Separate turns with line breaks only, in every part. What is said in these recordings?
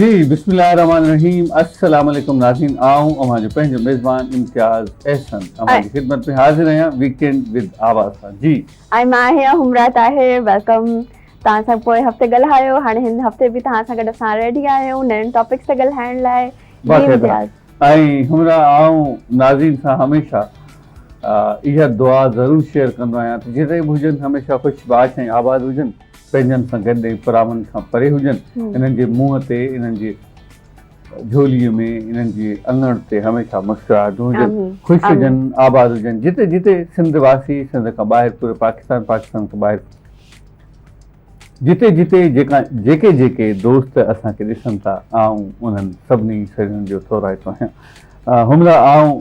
جي بسم الله الرحمن الرحيم السلام عليڪم ناظرين آئون اوهان جو پنهنجو ميزبان امتياز احسن اوهان جي خدمت ۾ حاضر آهيان ويڪينڊ ود آواز سان جي.
۽ مان آهيان حمرا طاهر welcome توهان سان پوئين هفتي ڳالهايو هاڻي هن هفتي به توهان سان گڏ اسان ريڊي آهيون نين ٽاپڪس تي ڳالهائڻ لاء جي
باقاعده
امتياز.
۽ حمرا آئون ناظرين سان هميشه اها دعا ضرور شيئر ڪندو آهيان ته جتي به هجن هميشه خوش باش ۽ آباد هجن پنهنجن سان گڏ ۽ پراون کان پري هجن، انهن جي منهن تي، انهن جي جهوليء ۾، انهن جي اڱڻ تي هميشه مسڪراهٽون هجن، خوش هجن، آباد هجن، جتي جتي سنڌ واسي، سنڌ کان ٻاهر پوري پاڪستان، پاڪستان کان ٻاهر جتي جتي جيڪا جيڪي جيڪي دوست اسان کي ڏسن ٿا، آئون انهن سڀني سڄڻن جو ٿورائتو آهيان. همرا آئون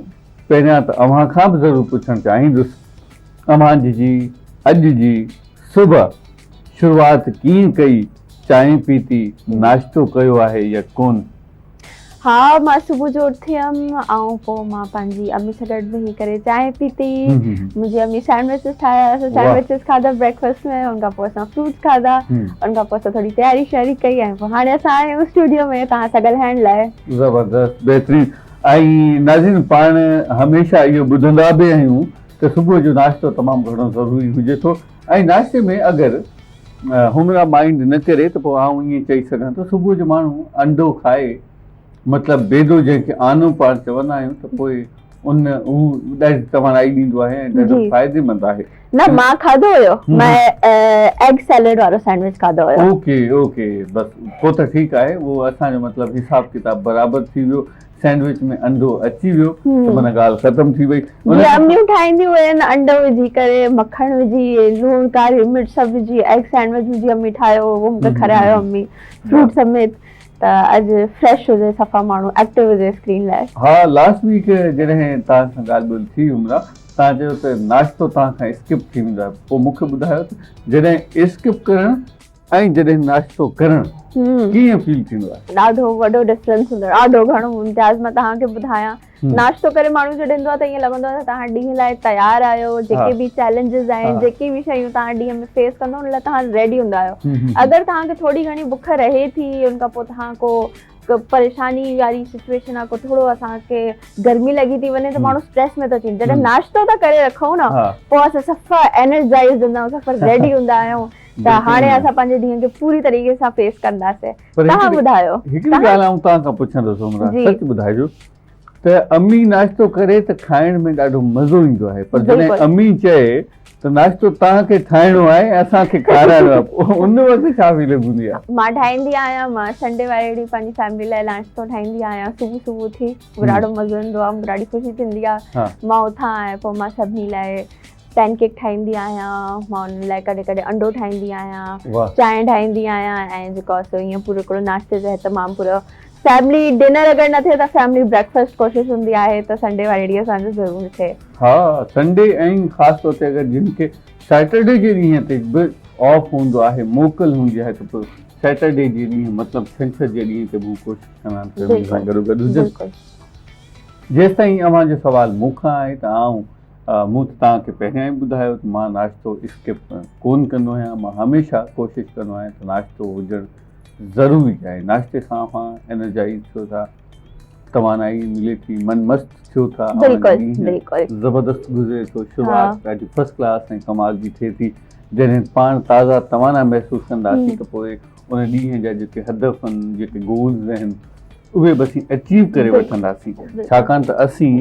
پهريان ته اوهان کان به ضرور پڇڻ چاهيندس، اوهان جي اڄ جي صبح شروعات ڪيئن ڪئي، چانهه پيتي، ناشتو ڪيو آهي يا ڪونه؟
ها مان صبح جو اٿيم ۽ پوء مان پنهنجي امي سان گڏ ويهي ڪري چانهه پيتي منهنجي امي سينڊوچز ٺاهيا اسان سينڊوچز کاڌا بريڪفاسٽ ۾ ان کان پوء اسان فروٽس کاڌا ان کان پوء اسان ٿوري تياري شياري ڪئي ۽ پوء هاڻي اسان آيا آهيون اسٽوڊيو ۾ توهان سان ڳالهائڻ لاء.
زبردست بهترين ۽ ناظرين پاڻ هميشه اهو ٻڌندا به آهيون ته صبح جو ناشتو تمام گهڻو ضروري هجي ٿو ۽ ناشتي ۾ اگر همرا مائينڊ نه ڪري ته پوء آئون ائين چئي سگهان ٿو صبح جو ماڻهو انڊو کائي مطلب بيدو جنهن کي آنو پاڻ چوندا آهيون ته پوء ان هو ڏاڍي توانائي ڏيندو آهي ۽ ڏاڍو فائديمند آهي.
نه مان کاڌو هيو مان ايگ سيلڊ وارو سينڊوچ کاڌو هيو.
اوڪي اوڪي بس پوء ته ٺيڪ آهي اهو اسان جو مطلب حساب ڪتاب برابر ٿي ويو سينڊوچ ۾ انڊو اچي ويو ته معنيٰ ڳالهه ختم ٿي وئي.
جي اميون ٺاهينديون هين انڊو وجهي ڪري مکڻ وجهي لوڻ ڪاري مرچ سڀ وجهي ايگ سينڊوچ منهنجي امي ٺاهيو هو مون کي کارايو امي فروٽ سميت ته اڄ فريش هجي صفا ماڻهو ايڪٽو هجي اسڪرين لاء.
ها لاسٽ ويڪ جڏهن توهان سان ڳالهه ٻولهه ٿي عمرا توهان چيو ته ناشتو توهان کان اسڪپ ٿي ويندو آهي پوء مون کي ٻڌايو ته جڏهن اسڪپ ڪرڻ ۽ جڏهن ناشتو ڪرڻ ڪيئن فيل ٿيندو آهي؟
ڏاڍو وڏو ڊفرنس هوندو آهي ڏاڍو گهڻو امتياز مان توهان کي ٻڌايان ناشتو ڪري ماڻهو جڏهن ايندو آهي ته ائين لڳندو آهي ته توهان ڏينهن لاء تيار آهيو جيڪي به چئلينجز آهن جيڪي به شيون توهان ڏينهن ۾ فيس ڪندو ان لاء توهان ريڊي هوندا آهيو اگر توهان کي ٿوري گهڻي بک رهي ٿي ان کان پوء توهان ڪو پريشاني واري سچويشن آهي ڪو ٿورو اسان کي گرمي لڳي ٿي وڃي ته ماڻهو اسٽريس ۾ ٿو اچي وڃي جڏهن ناشتو ٿا ڪري رکون نه پوء اسان صفا انرجائز هوندا آهيون صفا ريڊي هوندا آهيون ته هاڻي اسان پنهنجي ڏينهن کي پوري طريقي سان فيس ڪنداسين. توهان ٻڌايو.
هڪڙي ڳالهه آئون توهان کان پڇندس عمران سچ ٻڌائجو ته امي ناشتو ڪري ته کائڻ ۾ ڏاڍو مزو ايندو آهي پر جڏهن امي چئي ته ناشتو توهان کي ٺاهڻو آهي ۽ اسان کي کارائڻو آهي پوء ان وقت ڇا فيلنگ هوندي آهي؟
مان ٺاهيندي آهيان مان سنڊي واري ڏينهن پنهنجي فيملي لاء ناشتو ٺاهيندي آهيان صبح صبح اٿي مون کي ڏاڍو مزو ايندو آهي مون کي ڏاڍي خوشي ٿيندي آهي مان اٿان ۽ پوء مان سڀني لاء پين ڪيڪ ٺاهيندي آهيان مان انهن لاء ڪڏهن ڪڏهن انڊو ٺاهيندي آهيان چانهه ٺاهيندي آهيان ۽ جيڪو آهي سو ائين پورو هڪڙو ناشتي جو اهتمام پورو فيملي ڊنر اگر نه ٿئي ته فيملي بريڪفاسٽ ڪوشش هوندي آهي ته سنڊي واري ڏينهن اسان جو ضرور ٿئي.
ها سنڊي ۽ خاص طور تي اگر جن کي سيٽرڊي جي ڏينهن تي به آف هوندو آهي موڪل هوندي آهي ته پوء سيٽرڊي جي ڏينهن مطلب ڇنڇر جي ڏينهن تي به هو ڪوشش ڪندا آهن فيملي سان گڏو گڏ هجن. جيستائين اوهان جو سوال مون کان آهي ته آئون مون ته توهان کي پهريان ئي ٻڌايو ته مان ناشتو اسڪپ ڪونه ڪندو آهيان مان هميشه ڪوشش ڪندو آهيان ته ناشتو هجڻ ضروري آهي ناشتي سان اوهان انرجائز ٿيو ٿا توانائي ملي ٿي من مست ٿيو ٿا
بلڪل
زبردست گذري ٿو شروعات ڏاڍي فرسٽ ڪلاس ۽ ڪمال جي ٿئي ٿي جڏهن پاڻ تازا توانا محسوس ڪنداسين ته پوء ان ڏينهن جا جيڪي هدف آهن جيڪي گولز آهن اهي به اسين اچيو ڪري وٺنداسين ڇاڪاڻ ته اسين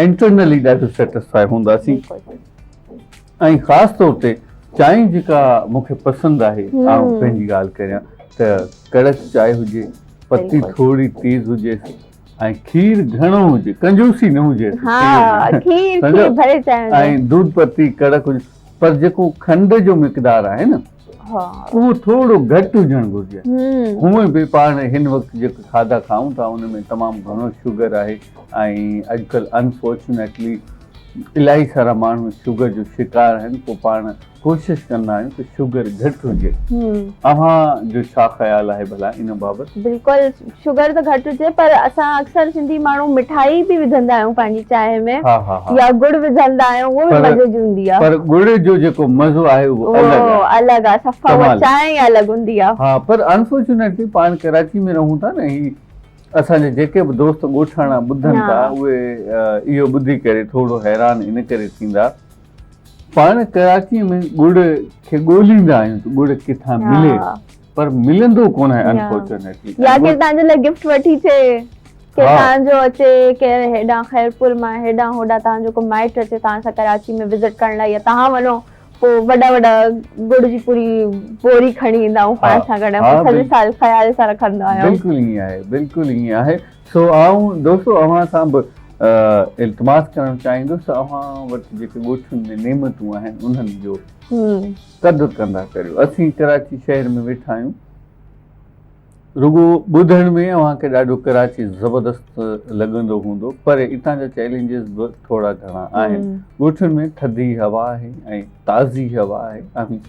انٽرنلي ڏاڍو سيٽسفائي هونداسين ۽ خاص طور تي چانهه جيڪا مون کي پسند آهي آئون پنهنجي ڳالهه ڪريان ته ڪڙڪ چانهه هجي پتي ٿوري تيز هجي ۽ کير گهڻو هجي ڪنجوسي نه هجي ۽ دودھ پتي ڪڙڪ هجي پر جيڪو کنڊ جو مقدار آهي نه اهو ٿورو گهٽ هجڻ گهرجي. هونئن به پاڻ هن وقت جيڪي کاڌا کائون ٿا ان ۾ تمام گهڻو شگر آهي ۽ اڄڪلهه انفارچونيٽلي الاهي سارا ماڻهو شگر جو شڪار آهن پوء پاڻ ڪوشش ڪندا آهيون ته شگر گهٽ هجي. اوهان جو ڇا خيال آهي ڀلا ان بابت؟
بلڪل شگر ته گهٽ هجي پر اسان اڪثر سنڌي ماڻهو مٺائي به وجهندا آهيون پنهنجي چانهه ۾ يا ڳڙ وجهندا آهيون اهو به مزي جي هوندي آهي.
پر ڳڙ جو جيڪو مزو آهي اهو الڳ آهي.
اهو الڳ آهي صفا اها چانهه ئي الڳ هوندي آهي.
ها پر انفارچونيٽلي پاڻ ڪراچي ۾ رهون ٿا نه هي اسان جا جيڪي به دوست ڳوٺاڻا ٻڌن ٿا اهي اهو ٻڌي ڪري ٿورو حيران ان ڪري ٿيندا پاڻ ڪراچي ۾ ڳڙ کي ڳوليندا آهيون ته ڳڙ ڪٿان ملي پر ملندو ڪونه آهي انفارچونيٽلي.
يا ڪير توهان جي لاء گفٽ وٺي اچي ڪير توهان جو اچي ڪير هيڏانهن خيرپور مان هيڏانهن هوڏانهن توهان جو ڪو مائٽ اچي توهان سان ڪراچي ۾ وزٽ ڪرڻ لاء يا توهان وڃو پوء وڏا وڏا ڳڙ جي پوري ٻوري کڻي ايندا آهيون پاڻ سان گڏ ۽ سڄي سال خيال سان رکندا آهيون.
بلڪل ائين آهي بلڪل ائين آهي سو آئون دوستو اوهان سان به التماس ڪرڻ چاهيندس ته اوهان وٽ جيڪي ڳوٺن ۾ نعمتون آهن انهن جو قدر ڪندا ڪريو اسين ڪراچي شهر ۾ ويٺا آهيون رڳو ٻڌڻ ۾ اوهان کي ڏاڍو ڪراچي زبردست لڳندو هوندو پر اتان جا چئلينجز به ٿورا گهڻا آهن. ڳوٺن ۾ ٿڌي هوا آهي ۽ تازي هوا آهي. اوهين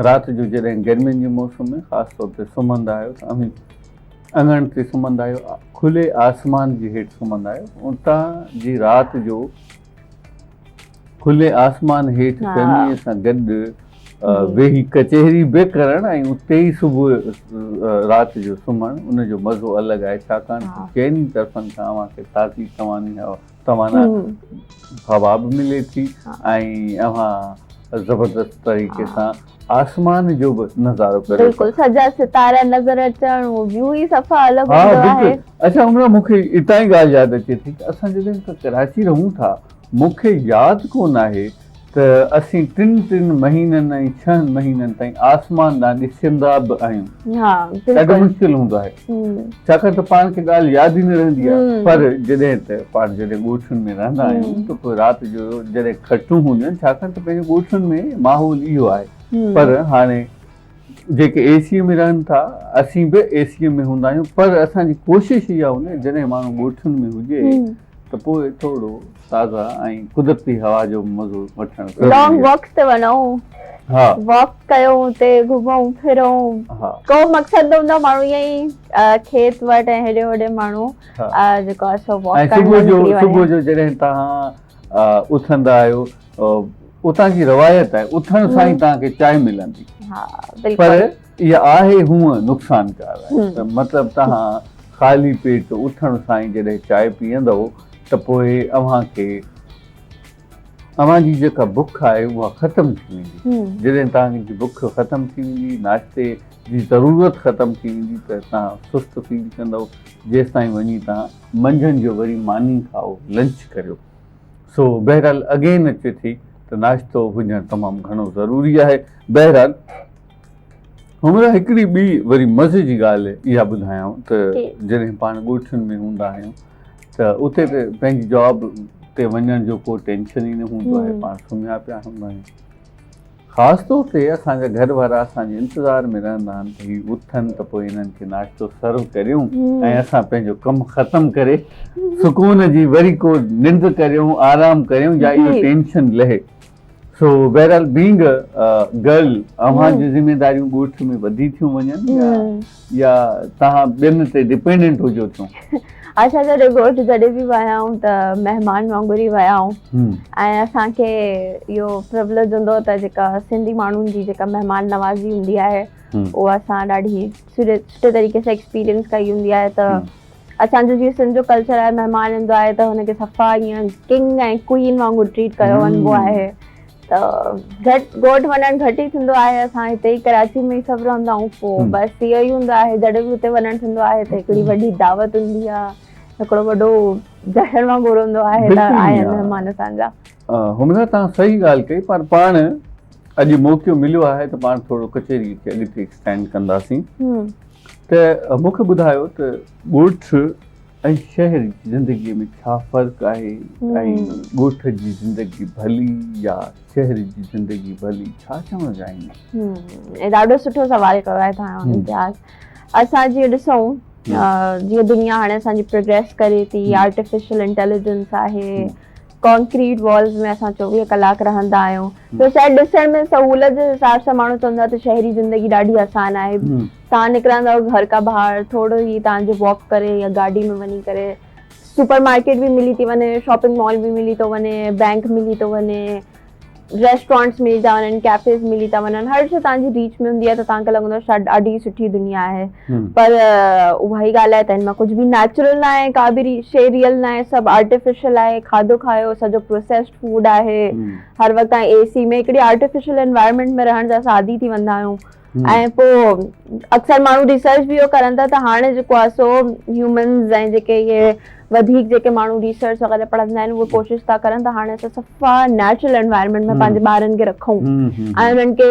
رات جو جڏهن گرمين جي موسم ۾ خاص طور تي سمهندا آهيو ته اوهين اڱڻ تي سمهندا آهيو، کلي آسمان جي هيٺ سمهندا آهيو. اتان جي رات جو کلي آسمان هيٺ فيمليء سان گڏ ويهي ڪچهري به ڪرڻ ۽ اتي ئي صبح رات جو سمهڻ ان جو مزو الڳ آهي ڇاڪاڻ ته چئني طرفن کان اوهان کي تازي تواني توانا هوا به ملي ٿي ۽ اوهان زبردست طريقي سان آسمان جو به نظارو ڪريو ٿا.
بلڪل سڄا ستارا نظر اچڻ اهو ويو ئي صفا الڳ هوندو آهي.
اڇا عمرا مون کي اتان ئي ڳالهه ياد اچي ٿي ته اسان جڏهن ڪراچي رهون ٿا مون کي ياد ڪونه آهي ته اسين ٽن ٽن مهينن ۽ ڇهن مهينن تائين آسمان ڏانهن ڏسندا به آهيون. ڏاڍو مشڪل هوندو آهي. ڇاڪاڻ ته پاڻ کي ڳالهه ياد ئي نه رهندي آهي. پر جڏهن ته پاڻ جڏهن ڳوٺن ۾ رهندا آهيون ته پوء رات جو جڏهن کٽون هونديون آهن ڇاڪاڻ ته پنهنجي ڳوٺن ۾ ماحول اهو آهي. پر هاڻي جيڪي اي سي ۾ رهن ٿا اسين به اي سي ۾ هوندا آهيون پر اسان جي ڪوشش اها هوندي آهي جڏهن ماڻهو ڳوٺن ۾ هجي ته پوء ٿورو تازا ۽ قدرتي هوا جو مزو وٺڻ ضروري
آهي. لانگ واڪس تي وڃون،
ها.
واڪ ڪيون اتي گهمون ڦرون،
ها.
ڪو مقصد نه هوندو آهي ماڻهو ائين ئي کيت وٽ ۽ هيڏي هوڏي ماڻهو جيڪو آهي سو واڪ
۽
ڪرڻ
صبح
لاء
جو
نڪري وڃي.
صبح جو جڏهن توهان اٿندا آهيو اتان جي روايت آهي اٿڻ سان ئي توهان کي چانهه ملندي
ها بلڪل.
پر اها آهي هونء نقصانڪار آهي ته مطلب توهان خالي پيٽ اٿڻ سان ئي جڏهن چانهه پيئندؤ ته پوء اوهان کي اوهان جي جيڪا بک آهي اها ختم ٿي ويندي. جڏهن توهان جي بک ختم ٿي ويندي، ناشتي جي ضرورت ختم ٿي ويندي ته توهان سست فيل ڪندؤ جيستائين وڃي توهان منجهند جو وري ماني کائو، لنچ ڪريو. سو بهرحال اگين اچي ٿي ته ناشتو هجڻ تمام گهڻو ضروري آهي. بهرحال همرا هڪڙي ٻي وري مزي جي ڳالهه اها ٻڌايانو ته جڏهن پاڻ ڳوٺن ۾ هوندا آهيون ته اتي ته پنهنجي جاب تي وڃڻ جو ڪو ٽينشن ئي نه هوندو آهي پاڻ سمهيا پيا هوندا آهيون خاص طور تي اسان جا گهر وارا اسان جي انتظار ۾ رهندا آهن ته هي اٿن ته پوء هنن کي ناشتو سرو ڪريون ۽ اسان پنهنجو ڪم ختم ڪري سڪون جي وري ڪو ننڊ ڪريون آرام ڪريون يا اهو ٽينشن لهي سو بهرحال بينگ ا گرل اوهان جون ذميداريون ڳوٺ ۾ وڌي ٿيون وڃن يا توهان ٻين تي ڊپينڊنٽ هجو ٿيون؟
اسان جڏهن ڳوٺ جڏهن به ويا آهيون ته مهمان وانگر ئي ويا آهيون ۽ اسان کي اهو پروليج هوندو ته جيڪا سنڌي ماڻهن جي جيڪا مهمان نوازي هوندي آهي اها اسان ڏاڍي سٺي طريقي سان ايڪسپيرينس ڪئي هوندي آهي ته اسان جو جيئن سنڌ جو ڪلچر آهي مهمان ايندو آهي ته هن کي صفا ائين ڪنگ ۽ ڪوئين وانگر ٽريٽ ڪيو وڃبو آهي ته گهٽ ڳوٺ وڃڻ گهٽ ئي ٿيندو آهي اسان هتي ئي ڪراچي ۾ ئي سڀ رهندا آهيون پوء بس اهو ئي هوندو آهي جڏهن به هتي وڃڻ ٿيندو آهي ته هڪڙي وڏي دعوت هوندي آهي هڪڙو وڏو جشن وانگر هوندو آهي ته آيا آهن مهمان اسان جا.
همرا توهان صحيح ڳالهه ڪئي پر پاڻ اڄ موقعو مليو آهي ته پاڻ ٿورو ڪچهري کي اڳتي ايڪسٽينڊ ڪنداسين. ته مون کي ٻڌايو ته ڳوٺ ۽ شهر جي زندگيء ۾ ڇا فرق آهي ۽ ڳوٺ جي زندگي ڀلي يا شهر جي زندگي ڀلي ڇا چوڻ چاهيندين؟
ڏاڍو سٺو سوال ڪيو آهي توهان امتياز. اسان جيئن ڏسون جيئن دنيا هاڻي اسان جي پروگريس ڪري ٿي آرٽيفيشل انٽيليجنس آهي ڪانڪريٽ والز ۾ اسان 24 ڪلاڪ رهندا آهيون ته شايد ڏسڻ ۾ سهولت جي حساب سان ماڻهو چوندو آهي ته شهري زندگي ڏاڍي آسان آهي. توهان نڪرندا آهيو گهر کان ٻاهر ٿورو ئي توهان جو واڪ ڪري يا گاڏي ۾ وڃي ڪري سپر مارڪيٽ به ملي ٿي وڃي، شاپنگ مال به ملي ٿو وڃي، بينڪ ملي ٿو وڃي، ريسٽورانٽس ملي ٿا وڃن، ڪيفيز ملي ٿا وڃن، هر شيء توهان جي ريچ ۾ هوندي آهي ته توهان کي لڳندو آهي شايد ڏاڍي سٺي دنيا آهي پر اها ئي ڳالهه آهي ته هن مان ڪجهه به نيچرل نه آهي ڪا به شيء ريئل نه آهي سڀ آرٽيفيشل آهي کاڌو کايو سڄو پروسيسڊ فوڊ آهي هر وقت توهان اي سي ۾ هڪڙي آرٽيفيشل انوائرمينٽ ۾ رهڻ جا اسان عادي ٿي ويندا آهيون ۽ پوء اڪثر ماڻهو ريسرچ به اهو ڪرن ٿا ته هاڻي جيڪو آهي سو هيومنز ۽ جيڪي اهي وڌيڪ جيڪي ماڻهو ريسرچ وغيره پڙهندا آهن اهي ڪوشش ٿا ڪرن ته هاڻي اسان صفا نيچرل انوائرمينٽ ۾ پنهنجي ٻارن کي رکون ۽ انهن کي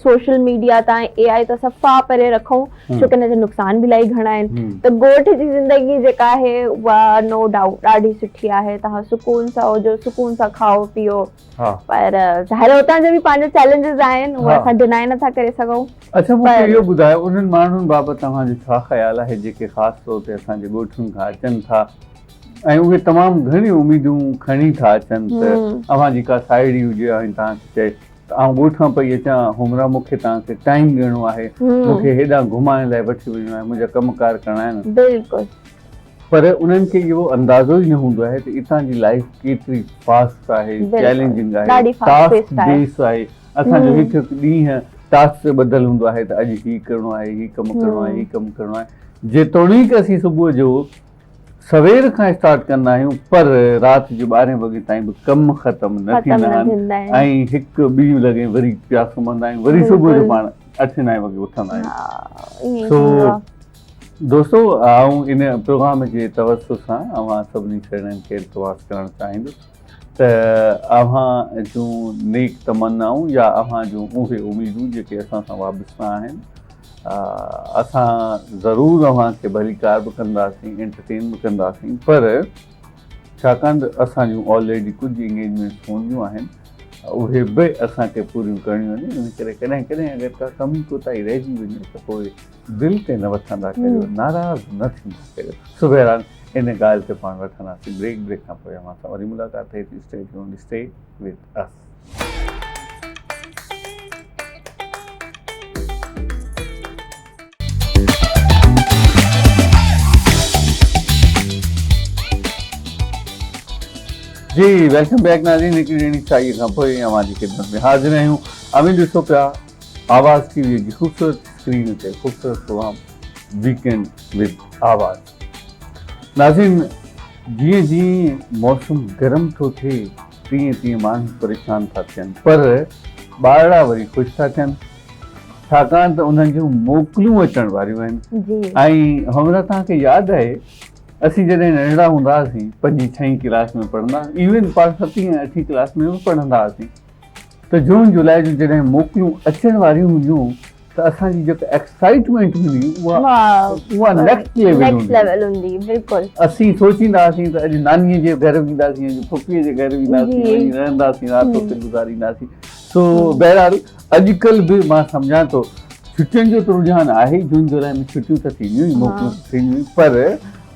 سوشل ميڊيا تان اي آء تان صفا پري رکون ڇو ڪه ان جا نقصان به الاهي گهڻا آهن ته ڳوٺ جي زندگي جيڪا آهي اها نو ڊائوٽ ڏاڍي سٺي آهي توهان سڪون سان هجو سڪون سان کائو پيئو پر ظاهر آهي اتان جا به پنهنجا چئلينجز آهن اهي اسان ڊنائي نٿا ڪري سگهون.
اڇا مون کي اهو ٻڌايو انهن ماڻهن بابت توهان جو ڇا خيال آهي جيڪي خاص طور تي اسان جي ڳوٺن کان اچن ٿا ۽ اهي تمام گهڻيون اميدون کڻي ٿا اچن ته اوهان جي ڪا ساهيڙي هجي ۽ توهان کي چئي ته آئون ڳوٺ کان پئي اچان هومرا مون کي توهان کي ٽائيم ڏيڻو آهي مون کي هيڏانهن گهمائڻ لاء وٺي وڃڻو آهي منهنجا ڪم ڪار ڪرڻا آهن.
بلڪل.
پر انهن کي اهو اندازو ئي نه هوندو آهي ته اتان جي لائيف ڪيتري فاسٽ آهي، چئلينجنگ آهي، ٽاسڪ بيس آهي، اسان جو هڪ هڪ ڏينهن ٽاسڪ تي ٻڌل هوندو آهي ته اڄ هي ڪرڻو آهي، هي ڪم ڪرڻو آهي، هي ڪم ڪرڻو آهي. جيتوڻيڪ اسين صبح جو سوير کان اسٽارٽ ڪندا آهيون پر رات جو ٻارهين وڳي تائين به ڪم ختم نه ٿيندا آهن ۽ هڪ ٻي لڳي وري پيا سمهندا آهيون وري صبح جو پاڻ اٺين نائين وڳي اٿندا آهيون. سو دوستو آئون ان پروگرام جي توسط سان اوهان سڀني سيڻن کي التماس ڪرڻ چاهيندس ته اوهان جون نيڪ تمنائون يا اوهان جون اهي اميدون جيڪي اسان سان وابسته آهن اسان ضرور اوهان کي ڀليڪار به ڪنداسين انٽرٽين به ڪنداسين پر ڇاڪاڻ ته اسان جون آلريڊي ڪجهه انگيجمينٽس هونديون آهن اهي به اسان کي پوريون ڪرڻيون آهن ان ڪري ڪڏهن ڪڏهن اگر ڪا ڪمي ڪوتاهي رهجي وڃي ته پوء دل تي نه وٺندا ڪريو ناراض نه ٿيندا ڪريو سو بهرحال ان ڳالهه تي پاڻ وٺنداسين بريڪ بريڪ کان پوء اوهان سان وري ملاقات ٿئي ٿي اسٽي ٽيونڊ اسٽي وٿ اس. جي welcome back ناظرين هڪڙي ڏيڻي چائي کان پوء اوهان جي خدمت ۾ حاضر آهيون اوهين ڏسو پيا آواز ٽي وي جي خوبصورت اسڪرين تي خوبصورت پروگرام ويڪينڊ ود آواز ناظرين جيئن جيئن موسم گرم ٿو ٿئي تيئن تيئن ماڻهو پريشان ٿا ٿين پر ٻارڙا وري خوش ٿا ٿين ڇاڪاڻ ته انهن جون موڪلون اچڻ واريون آهن ۽ همرا توهان کي ياد آهي اسين جڏهن ننڍڙا هوندا هئاسين پنجين ڇهين ڪلاس ۾ پڙهندا ايون پاڻ ستين ۽ اٺين ڪلاس ۾ به پڙهندا هئاسين ته جون جولاء جون جڏهن موڪلون اچڻ واريون هونديون ته اسان جي جيڪا ايڪسائيٽمينٽ هوندي اها اها نيڪسٽ ليول
نيڪسٽ ليول هوندي بلڪل
اسين سوچيندا هئاسين ته اڄ ناني جي گهر وينداسين اڄ پڦي جي گهر وينداسين وڃي رهنداسين رات اتي گذارينداسين سو بهرحال اڄڪلهه به مان سمجهان ٿو ڇٽين جو ته رجحان آهي جون جولاء ۾ ڇٽيون ته ٿينديون ئي موڪلون ته ٿينديون ئي پر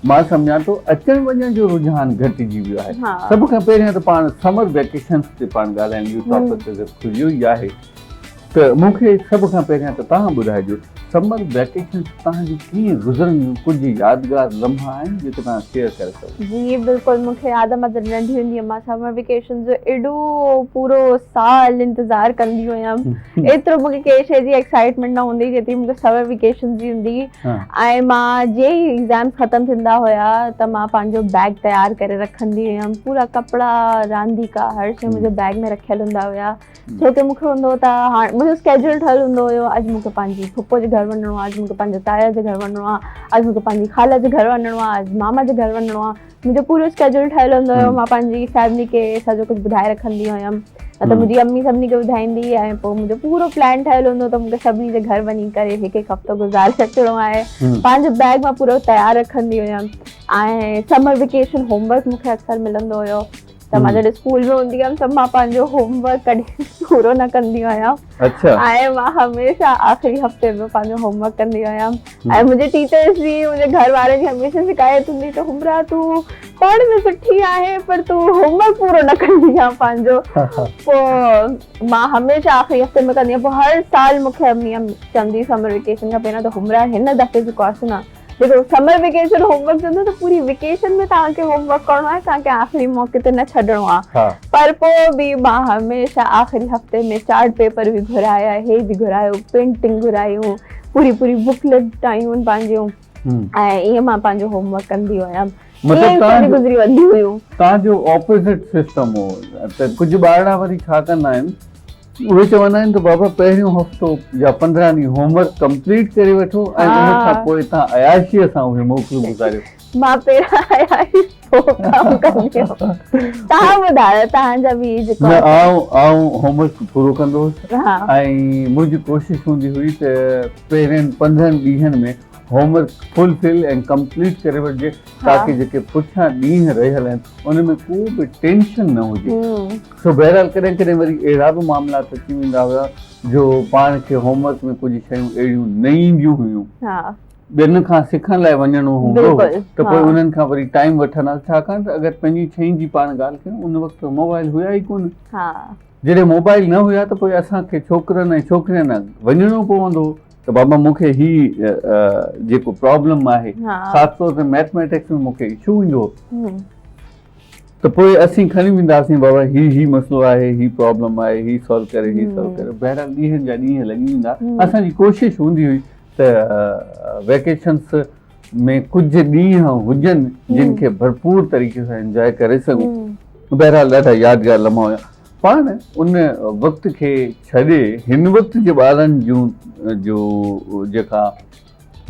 مان سمجهان ٿو اچڻ وڃڻ جو رجحان گهٽجي ويو آهي. سڀ کان پهريان ته پاڻ سمر ويڪيشنس تي پاڻ ڳالهايون اهو ٽاپڪ ته کليو ئي آهي ته مون کي سڀ کان پهريان ته توهان ٻڌائجو سمر ويڪيشنس توهان جون ڪيئن گذرنديون ڪجهه يادگار لمحا آهن جيڪي توهان شيئر ڪري سگهو.
جي بلڪل مون کي ياد آهي مان جڏهن ننڍي هوندي هيم مان سمر ويڪيشن جو ايڏو پورو سال انتظار ڪندي هيم ايترو مون کي ڪنهن شيء جي ايڪسائٽمينٽ نه هوندي هئي جيتري مون کي سمر ويڪيشن جي هوندي هئي ۽ مان جيئن ئي ايگزامس ختم ٿيندا هيا ته مان پنهنجو بيگ تيار ڪري رکندي هيم پورا ڪپڙا رانديڪا هر شيء منهنجي بيگ ۾ رکيل هوندا هيا ڇو ڪي مون کي هوندو هو ته هاڻ منهنجو اسڪيجول ٺهيل هوندو هيو اڄ مون کي پنهنجي ڦڦو جي گهر وڃڻو آهي اڄ مون کي پنهنجي تايا جي گهر وڃڻو آهي اڄ مون کي پنهنجي خالا جي گهر وڃڻو آهي اڄ ماما جي گهر وڃڻو آهي منهنجو پورو اسڪيجول ٺهيل هوندو هيو مان پنهنجي فيملي کي سڄو ڪجهه ٻڌائي رکندي هيم نه ته منهنجي امي سڀني کي ٻڌائيندي هئي ۽ پوء منهنجو پورو پلان ٺهيل هوندو ته مونکي سڀني جي گهر وڃي ڪري هڪ هڪ هفتو گذاري اچڻو آهي پنهنجو بيگ مان پورو تيار رکندي هيم ۽ سمر ويڪيشن هوم ورڪ مونکي اڪثر ملندو هيو ته مان جڏهن اسڪول ۾ هوندي هيم ته مان پنهنجو هوم ورڪ ڪڏهن پورو نه ڪندي هيم.
اڇا.
۽ مان هميشه آخري هفتي ۾ پنهنجو هوم ورڪ ڪندي هيم ۽ منهنجي ٽيچرس جي منهنجي گهر وارن جي هميشه شڪايت هوندي ته حمرا تون پڙهه ۾ سٺي آهي پر تون هوم ورڪ پورو نه ڪندي آهين پنهنجو. پوء مان هميشه آخري هفتي ۾ ڪندي هيم. پوء هر سال مون کي امي چوندي هئي سمر ويڪيشن کان پهريان ته حمرا هن دفعي جيڪو آهي سو نه جيڪو سمر ويڪيشن هوم ورڪ چوندو ته پوري ويڪيشن ۾ توهان کي هوم ورڪ ڪرڻو آهي توهان کي آخري موقعي تي نه ڇڏڻو آهي پر پوء به مان هميشه آخري هفتي ۾ چارٽ پيپر به گهرايا هي به گهرايو پينٽنگ گهرايون پوري پوري بڪليٽ ٺاهيون پنهنجون ۽ ائين مان پنهنجو هوم ورڪ ڪندي هيم
مطلب
ائين گذري وينديون هيون.
توهان جو اپوزٽ سسٽم هو ته ڪجهه ٻارڙا وري ڇا ڪندا آهن اهي چوندا آهن ته بابا پهريون هفتو يا 15 ڏينهن هوم ورڪ ڪمپليٽ ڪري وٺو ۽ ان کان پوء توهان عياشيء سان اهي موڪلون گذاريو.
مان پهريان عياشي پوء ڪم ڪندي هيم. توهان ٻڌايو توهان جا به جيڪو
نه آئون هوم ورڪ پورو ڪندو هوس ۽ منهنجي ڪوشش هوندي هئي ته پهرين 15 ڏينهن ۾ home work full fill ۽ complete ڪري وٺجي تاڪه جيڪي پٺيان ڏينهن رهيل آهن ان ۾ ڪو به ٽينشن نه هجي. سو بهرحال ڪڏهن ڪڏهن وري اهڙا به معاملات اچي ويندا هيا جو پاڻ کي هوم ورڪ ۾ ڪجهه شيون اهڙيون نه اينديون هيون ٻين کان سکڻ لاء وڃڻو هوندو هو ته پوء انهن کان وري ٽائيم وٺندا ڇاڪاڻ ته اگر پنهنجي شين جي پاڻ ڳالهه ڪيون ان وقت موبائل هيا ئي ڪونه جڏهن موبائل نه هيا ته پوء اسان کي ڇوڪرن ۽ ڇوڪرين وڃڻو پوندو هو ته بابا مون کي هي جيڪو پرابلم آهي خاص طور تي ميٿميٽڪس ۾ مون کي اشو ايندو هو ته پوء اسين کڻي وينداسين بابا هي هي مسئلو آهي هي پرابلم آهي هي سالو ڪري هي سالو ڪري بهرحال ڏينهن جا ڏينهن لڳي ويندا اسان جي ڪوشش هوندي هئي ته ويڪيشنس ۾ ڪجهه ڏينهن هجن جن کي ڀرپور طريقي سان انجوائي ڪري سگهون بهرحال ڏاڍا يادگار لمحا هيا پاڻ ان وقت کي ڇڏي هن وقت جي ٻارن جون جو جيڪا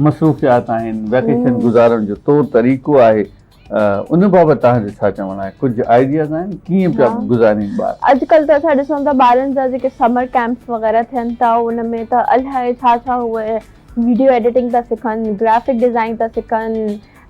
مصروفيات آهن ويڪيشن گذارڻ جو طور طريقو آهي ان بابت توهان جو ڇا چوڻ آهي ڪجهه آئيڊياز آهن ڪيئن پيا گذارين ٻار؟
اڄڪلهه ته اسان ڏسون ٿا ٻارن جا جيڪي سمر ڪيمپس وغيره ٿين ٿا ان ۾ ته الائي ڇا ڇا اهي ويڊيو ايڊيٽنگ ٿا سکن گرافڪ ڊزائن ٿا سکن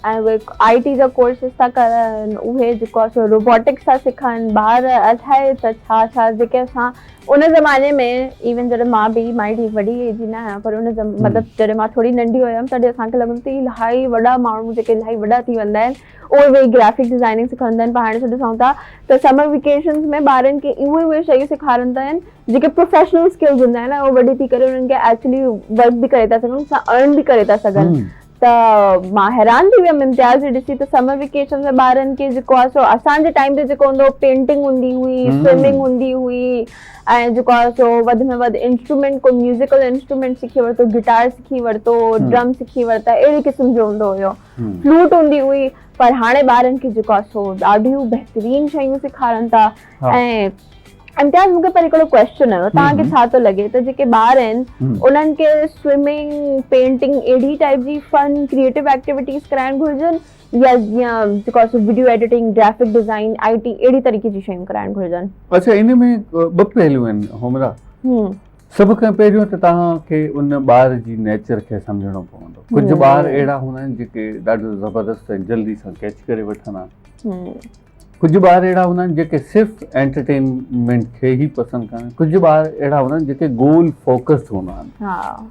۽ اهي آئي ٽي جا ڪورسز ٿا ڪرن اهي جيڪو آهي سو روبوٽڪس ٿا سکن ٻار الائي ته ڇا ڇا جيڪي اسان ان زماني ۾ ايون جڏهن مان به مان ايڏي وڏي ايج جي نه آهيان پر ان مطلب جڏهن مان ٿوري ننڍي هيم تڏهن اسان کي لڳندو ته الاهي وڏا ماڻهو جيڪي الاهي وڏا ٿي ويندا آهن اهي ويهي گرافڪ ڊزائننگ سکندا آهن پر هاڻي ڏسون ٿا ته سمر ويڪيشنز ۾ ٻارن کي اهي اهي شيون سيکارندا آهن جيڪي پروفيشنل اسڪلز هوندا آهن اهي وڏي ٿي ڪري انهن کي ايڪچولي ورڪ به ڪري ٿا سگهن ان سان ارن به ڪري ٿا سگهن ته مان حيران ٿي ويم امتياز هي ڏسي ته سمر ويڪيشن ۾ ٻارن کي جيڪو آهي سو اسان جي ٽائيم تي جيڪو هوندو هو پينٽنگ هوندي هئي سوئمنگ هوندي هئي ۽ جيڪو آهي سو وڌ ۾ وڌ انسٽرومينٽ ڪو ميوزيڪل انسٽرومينٽ سکي ورتو گٽار سکي ورتو ڊرم سکي ورتا اهڙي قسم جو هوندو هيو فلوٽ هوندي هئي پر هاڻي ٻارن کي جيڪو آهي سو ڏاڍيون بهترين شيون سيکارن ٿا ۽ امتياز مون کي پر هڪڙو ڪويسچن هيو توهان کي ڇا ٿو لڳي ته جيڪي ٻار آهن انهن کي سوئمنگ پينٽنگ اهڙي ٽائيپ جي فن ڪريئيٽو ايڪٽيوٽيز ڪرائڻ گهرجن يا جيئن جيڪو آهي سو video editing graphic design I T اهڙي طريقي جي شيون ڪرائڻ گهرجن.
اڇا ان ۾ ٻه پهلو آهن حمرا سڀ کان پهريون ته توهان کي ان ٻار جي نيچر کي سمجهڻو پوندو ڪجهه ٻار اهڙا هوندا آهن جيڪي ڏاڍو زبردست ۽ جلدي سان ڪيچ ڪري وٺندا آهن ڪجهه ٻار اهڙا هوندا آهن جيڪي صرف انٽرٽينمينٽ کي ئي پسند ڪندا آهن ڪجهه ٻار اهڙا هوندا آهن جيڪي گول فوڪسڊ هوندا آهن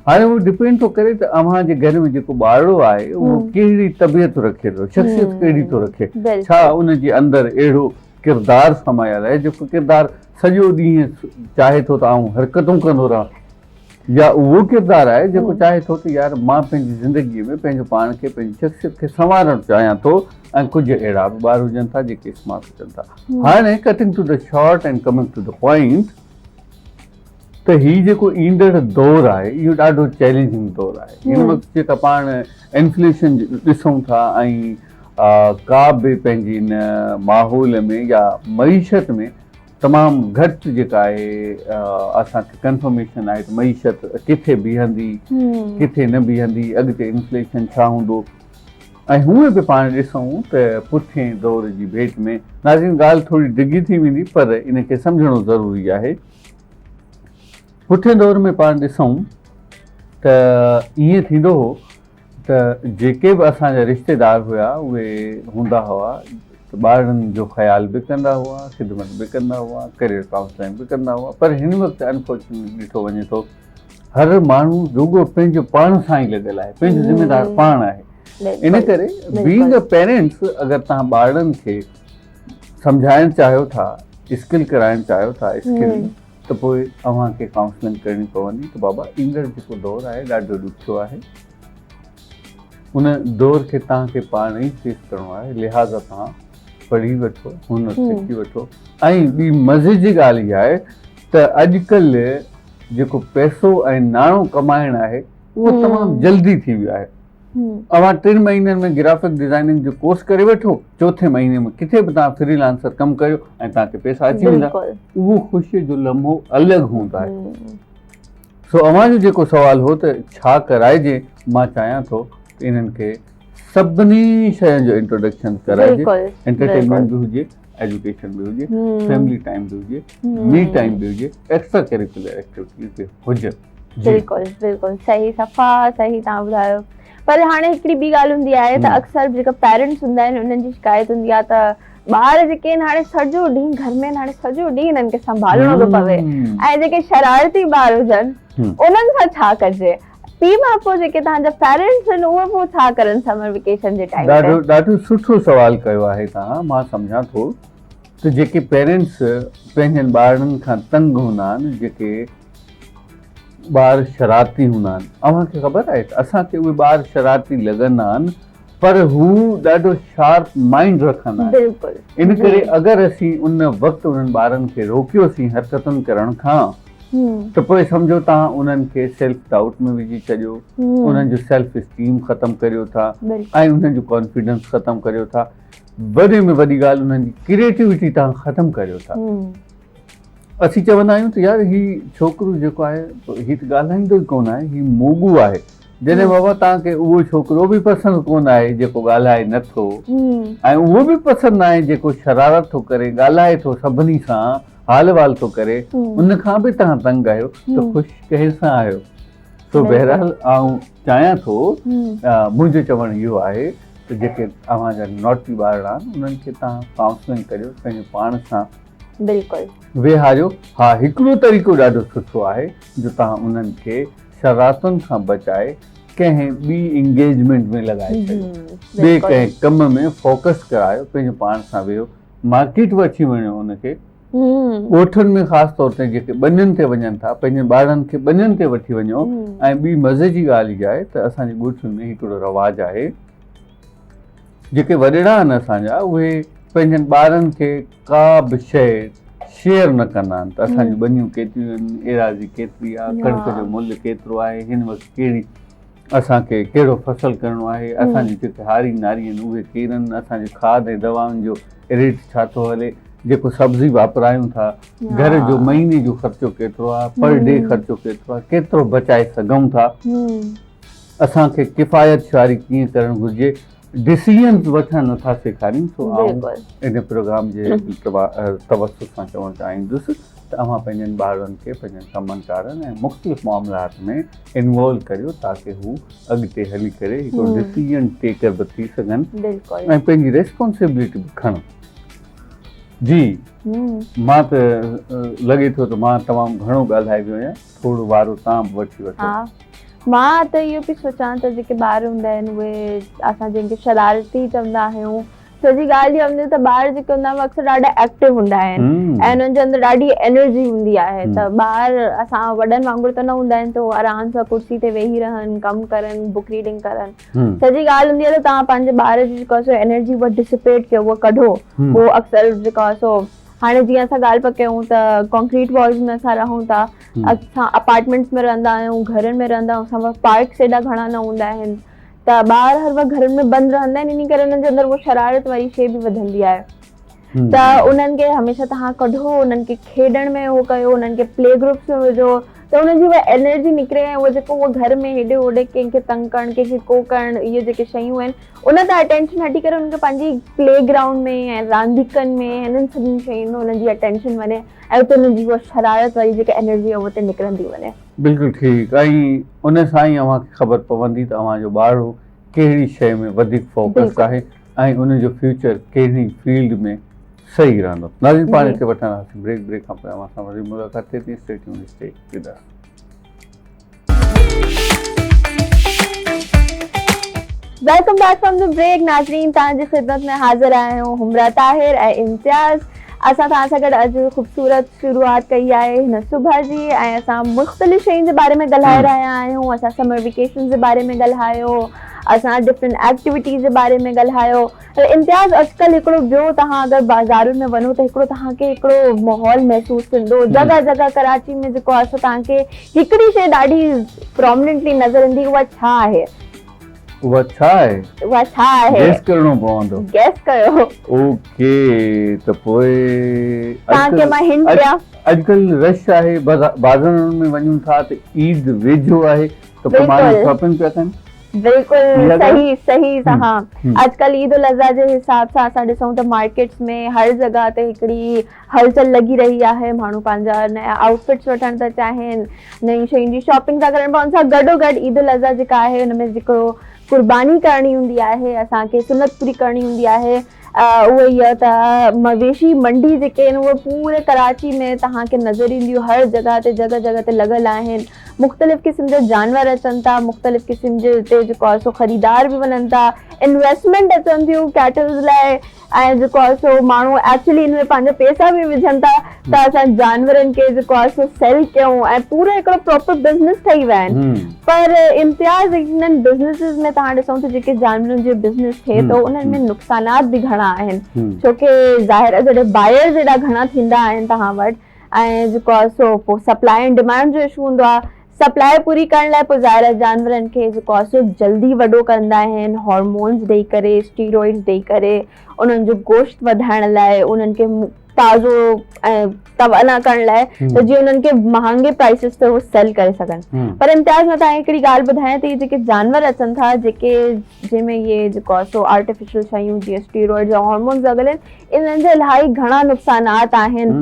هاڻي اهو ڊپينڊ ٿو ڪري ته اوهان جي گهر ۾ جيڪو ٻارڙو آهي اهو ڪهڙي طبيعت رکي ٿو شخصيت ڪهڙي ٿو رکي ڇا ان جي اندر اهڙو ڪردار سمايل آهي جيڪو ڪردار سڄو ڏينهن چاهي ٿو ته آئون حرڪتون ڪندو رهان يا اهو ڪردار آهي جيڪو چاهي ٿو ته يار مان پنهنجي زندگيء ۾ پنهنجو پاڻ کي پنهنجي شخصيت کي سنوارڻ چاهيان ٿو ۽ ڪجهه اهڙا به ٻار هجن ٿا جيڪي اسمارٽ هجن ٿا. هاڻي cutting to the short and coming to the point ته هي جيڪو ايندڙ دور آهي اهو ڏاڍو چئلينجنگ دور آهي. هن وقت جيڪا پاڻ انفليشن ڏسون ٿا ۽ ڪا به پنهنجي ان ماحول ۾ يا معيشت ۾ تمام گهٽ جيڪا آهي اسان کي ڪنفرميشن آهي ته معيشت ڪٿي بيهندي ڪٿي نه بيهندي اڳتي انفليشن ڇا هوندو ۽ هونئن به پاڻ ڏسون ته پٺئين دور جي ڀيٽ ۾ ناظرين ڳالهه ٿوري ڊگهي ٿي ويندي پر ان کي سمجهڻو ضروري آهي پٺئين دور ۾ پاڻ ڏسون ته ائين ٿيندو هو ته جيڪي به اسان جا رشتيدار هيا اهي هوندا هئا ته ٻارڙن جو خيال به ڪندا هئا، خدمت به ڪندا هئا، ڪريئر ڪائونسلنگ به ڪندا هئا پر هن وقت انفارچونيٽلي ڏٺو وڃي ٿو هر ماڻهو رڳو پنهنجو پاڻ سان ئي لڳل آهي، پنهنجو ذميدار پاڻ آهي. ان ڪري بينگ ا پيرنٽس اگر توهان ٻارڙن کي سمجهائڻ چاهيو ٿا، اسڪل ڪرائڻ چاهيو ٿا اسڪل ته پوء اوهان کي ڪائونسلنگ ڪرڻي پوندي ته بابا ايندڙ جيڪو دور آهي ڏاڍو ڏکيو آهي. ان دور کي توهان کي پاڻ ئي فيس ڪرڻو آهي لهٰذا توهان پڙهي وٺو هنر سکي وٺو ۽ ٻي مزي جي ڳالهه اها آهي ته اڄڪلهه جيڪو پئسو ۽ ناڻو ڪمائڻ آهي اهو تمام جلدي ٿي ويو آهي اوهان ٽن مهينن ۾ گرافڪ ڊزائننگ جو ڪورس ڪري وٺو چوٿين مهيني ۾ ڪٿي به توهان فري لانسر ڪم ڪريو ۽ توهان کي پئسا اچي ويندا اهو خوشي جو لمحو الڳ هوندو آهي سو اوهان جو جيڪو سوال هو ته ڇا ڪرائجي، مان چاهيان ٿو ته انهن کي سڀني شين جو انٽروڊڪشن ڪرائجي، انٽرٽينمينٽ به هجي، ايجوڪيشن به هجي، فيملي ٽائيم به هجي، مي ٽائيم به هجي، ايڪسٽرا ڪريڪولر ايڪٽيوٽيز به هجن.
بلڪل بلڪل صحيح صفا صحيح توهان ٻڌايو پر هاڻي هڪڙي ٻي ڳالهه هوندي آهي ته اڪثر جيڪا پيرنٽس هوندا آهن انهن جي شڪايت هوندي آهي ته ٻار جيڪي آهن هاڻي سڄو ڏينهن گهر ۾ آهن هاڻي سڄو ڏينهن انهن کي سنڀالڻو ٿو پوي ۽ جيڪي شرارتي ٻار هجن انهن سان ڇا ڪجي پيء ماء پوء جيڪي توهان جا پيرنٽس آهن اهي پوء ڇا ڪرن سمر ويڪيشن جي ٽائيم تي.
ڏاڍو ڏاڍو سٺو سوال ڪيو آهي توهان مان سمجهان ٿو ته جيڪي پيرنٽس پنهنجن ٻارڙن کان تنگ هوندا آهن جيڪي ٻار شرارتي هوندا آهن اوهان کي خبر آهي ته اسان کي اهي ٻار شرارتي لڳندا آهن پر هو ڏاڍو شارپ مائنڊ رکندا آهن
بلڪل
ان ڪري اگر اسين ان وقت انهن ٻارن کي روڪيوسين حرڪتن ڪرڻ کان ته پوء سمجهو توهان انهن کي سيلف ڊائوٽ ۾ وجهي ڇڏيو انهن جو سيلف اسٽيم ختم ڪريو ٿا ۽ انهن جو ڪانفيڊنس ختم ڪريو ٿا وڏي ۾ وڏي ڳالهه انهن جي ڪريٽيوٽي توهان ختم ڪريو ٿا اسين چوندا آهيون ته يار هي ڇوڪرو جيڪو آهي هي ته ڳالهائيندو ئي ڪونه آهي هي موڳو آهي جڏهن بابا توهان کي اهو ڇوڪرو به پسند ڪونه آهي جيڪو ڳالهائي نه ٿو ۽ اهو به پسند ناهي جيڪو شرارت ٿو ڪري ڳالهائي ٿو سڀني سان حال وال ٿو ڪري ان کان به توهان تنگ آهيو ته خوش ڪنهن سان آهيو سو بهرحال آئون چاهيان ٿو منهنجو چوڻ اهو آهي ته جيڪي اوهان جا نوٽي ٻارڙا آهن انهن کي توهان ڪائونسلنگ ڪريو پنهنجو پاڻ سان
بلڪل.
ويهاريو، ها هڪڙو طريقو ڏاڍو سٺو آهي جو توهان انهن کي شرارتن کان بچائي ڪنهن ٻي انگيجمينٽ ۾ لڳائي ڇڏيو، ٻئي ڪنهن ڪم ۾ فوڪس ڪرايو، پنهنجو پاڻ سان ويهو، مارڪيٽ وٺي وڃو ان کي، ڳوٺن ۾ خاص طور تي جيڪي ٻنين تي وڃن ٿا پنهنجن ٻارڙن کي ٻنين تي وٺي وڃو ۽ ٻي مزي جي ڳالهه اها آهي ته اسان جي ڳوٺن ۾ هڪڙو رواج آهي جيڪي وڏڙا آهن اسان جا اهي پنهنجن ٻارن کي ڪا به شيء شيئر نه ڪندا آهن ته اسان جون ٻنيون ڪيتريون آهن ايراضي ڪيتري آهي ڪڻڪ جو ملهه ڪيترو آهي هن وقت ڪهڙي اسان کي ڪهڙو فصل ڪرڻو آهي اسان جي جيڪي هاري ناري آهن اهي ڪير آهن اسان جي کاڌ ۽ دوائن جو ريٽ ڇا ٿو هلي جيڪو سبزي واپرايون ٿا گهر جو مهيني جو خرچو ڪيترو آهي پر ڊي خرچو ڪيترو آهي ڪيترو بچائي سگهون ٿا اسان کي ڪفايت شعاري ڪيئن ڪرڻ گهرجي، ڊسيزنز وٺڻ نٿا سيکارين، سو آئون ان پروگرام جي توسط سان چوڻ چاهيندس ته اوهان پنهنجن ٻارڙن کي پنهنجن ڪمن ڪارن ۽ مختلف معاملات ۾ انوالو ڪريو تاڪه هو اڳتي هلي ڪري هڪڙو ڊسيزن ٽيڪر به ٿي سگهن ۽ پنهنجي ريسپانسبلٽي به کڻن. جي مان ته لڳي ٿو ته مان تمام گهڻو ڳالهائي ويو آهيان. ٿورو وارو تان به وٺي وٺو.
ها مان ته اهو پئي سوچان ته جيڪي ٻار هوندا آهن اهي اسان جنهن کي شرارتي چوندا آهيون سڄي ڳالهه اها هوندي آهي ته ٻار جيڪي هوندا آهن اڪثر ڏاڍا ايڪٽو هوندا آهن ۽ انهن جي اندر ڏاڍي انرجي هوندي آهي ته ٻار اسان وڏن وانگر ته نه هوندا آهن ته هو آرام سان ڪرسي تي ويهي رهن ڪم ڪرن بڪ ريڊنگ ڪرن سڄي ڳالهه هوندي آهي ته توهان پنهنجي ٻار جي جيڪو آهي سو انرجي اها ڊسپيٽ ڪيو اها ڪڍو هو اڪثر جيڪو آهي سو هاڻي جيئن اسان ڳالهه پيا ڪيون ته ڪانڪريٽ والز ۾ اسان رهون ٿا اسان اپارٽمينٽس ۾ رهندا آهيون گهرن ۾ رهندا آهيون اسان وٽ پارڪس ايڏا گهڻا نه هوندا آهن ته ٻار هر وقت گهرن ۾ بند رهندا آهن انهي ڪري انهن جي اندر اها شرارت واري شيء به وڌندي آهي ته انهن کي هميشه توهان ڪڍو انهن کي کيڏڻ ۾ هو ڪيو انهن کي پلي گروپس ۾ وجهو ته انهن جي اها انرجي نڪري ۽ اهو جيڪو اهو گهر ۾ هيڏي هوڏي ڪنهن کي تنگ ڪرڻ ڪنهن کي ڪو ڪرڻ اهي جيڪي شيون آهن ان تان اٽينشن هٽي ڪري انهن کي پنهنجي پلي گرائونڊ ۾ ۽ رانديڪن ۾ هنن سڀني شين ۾ انهن جي اٽينشن وڃي ۽ اتي انهن جي اها شرارت واري جيڪا انرجي آهي اها اتي نڪرندي وڃي.
بلڪل ٺيڪ ۽ ان سان ئي اوهان کي خبر پوندي ته اوهان جو ٻارڙو ڪهڙي شيء ۾ وڌيڪ فوڪسڊ آهي. ۽ ان جو فيوچر ڪهڙي فيلڊ ۾ صحيح رهندو. ناظرين پاڻ هتي وٺنداسين بريڪ، بريڪ کان پوء اوهان سان وري ملاقات ٿئي ٿي. Stay tuned, stay with us.
Welcome back from the break ناظرين توهان جي خدمت ۾ حاضر آهيون حمرا طاهر ۽ امتياز اسان توهان سان گڏ اڄ خوبصورت شروعات ڪئي آهي هن صبح جي ۽ اسان مختلف شين جي باري ۾ ڳالهائي رهيا آهيون اسان سمر ويڪيشن جي باري ۾ ڳالهايو اسان ڊفرنٽ ايڪٽيوٽيز جي باري ۾ ڳالهايو پر امتياز اڄڪلهه هڪڙو ٻيو توهان اگر بازارن ۾ وڃو ته هڪڙو توهان کي هڪڙو ماحول محسوس ٿيندو جڳهه جڳهه ڪراچي ۾ جيڪو آهي سو توهان کي هڪڙي شيء ڏاڍي پرامننٽلي نظر ايندي اها ڇا آهي؟
اها ڇا آهي؟
اها ڇا آهي؟
گيس ڪرڻو پوندو.
گيس ڪيو.
اوڪي ته پوء
توهان کي مان هنٽ ڏيان.
اڄڪلهه رش آهي بازارن ۾ وڃون ٿا ته عيد ويجهو آهي ته پوء ماڻهو شاپنگ پيا ڪن.
بلڪل صحيح صحيح توهان اڄڪلهه عيد الاضحيٰ جي حساب سان اسان ڏسون ته مارڪيٽس ۾ هر جڳهه تي هڪڙي هلچل لڳي رهي آهي ماڻهو پنهنجا نيا آئوٽ فٽس وٺڻ ٿا چاهين نيون شين جي شاپنگ ٿا ڪرن پر ان سان گڏو گڏ عيد الاضحيٰ جيڪا آهي ان ۾ جيڪو قرباني ڪرڻي هوندي آهي اسان کي سنت پوري ڪرڻي هوندي آهي اهو ئي ته مويشي منڊي جيڪي آهن اهي پوري ڪراچي ۾ توهان کي نظر اينديون هر جڳهه تي جڳهه جڳهه تي لڳل آهن مختلف قسم جا جانور اچن ٿا مختلف قسم جي اتي جيڪو آهي سو خريدار به وڃن ٿا انويسٽمينٽ اچن ٿيون ڪيٽلز لاء ۽ جيڪو آهي سو ماڻهو ايڪچولي ان ۾ پنهنجا پيسا به وجهن ٿا ته اسان جانورن کي جيڪو آهي سو سيل ڪيون ۽ پورو هڪڙو پراپر بزنس ٺهي ويا آهن پر امتياز انهن بزنسز ۾ توهان ڏسو ته جيڪي جانورن جو بزنس ٿئي ٿو انهن ۾ نقصانات به گهڻا آهن ڇو ڪي ظاهر آهي جڏهن بائرز ايڏا گهڻا ٿيندا آهن توهان وٽ ۽ جيڪو آهي سو پوء سپلاء ۽ ڊمانڊ جو اشو هوندو آهي سپلاء پوري ڪرڻ لاء پوء ظاهر آهي جانورن کي جيڪو آهي سو جلدي وڏو ڪندا آهن هارمونز ڏئي ڪري اسٽيرائڊز ڏئي ڪري انهن جو گوشت وڌائڻ لاء انهن کي تازو ۽ توانا ڪرڻ لاء ته جيئن انهن کي مهانگي پرائسز تي هو سيل ڪري سگهن پر امتياز مان توهان کي هڪڙي ڳالهه ٻڌايان ته اهي جيڪي جانور اچن ٿا جيڪي جنهن ۾ اهي جيڪو آهي سو آرٽيفيشل شيون جيئن اسٽيرائڊز يا هارمونز لڳل آهن انهن جا الاهي گهڻا نقصانات آهن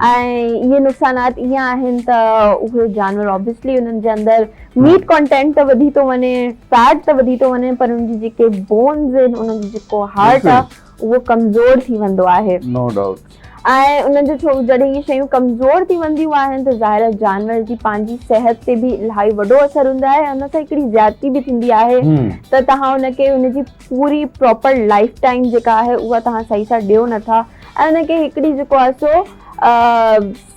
۽ اهي نقصانات ائين آهن ته اهي جانور آبويسلي انهن جي اندر ميٽ ڪانٽينٽ ته وڌي ٿو وڃي فيٽ ته وڌي ٿو وڃي پر انهن جي جيڪي بونز آهن انهن جو جيڪو هارٽ آهي اهو ڪمزور ٿي ويندو آهي
نو ڊائوٽ
۽ انهن جو ڇو جڏهن اهي شيون ڪمزور ٿي وينديون آهن ته ظاهر آهي جانور جي پنهنجي صحت تي به الاهي وڏو اثر هوندو آهي ان سان هڪڙي زيادتي به ٿيندي آهي ته توهان ان کي ان جي پوري پراپر لائف ٽائيم جيڪا آهي اها توهان صحيح سان ڏيو نٿا ۽ ان کي هڪڙي جيڪو آهي سو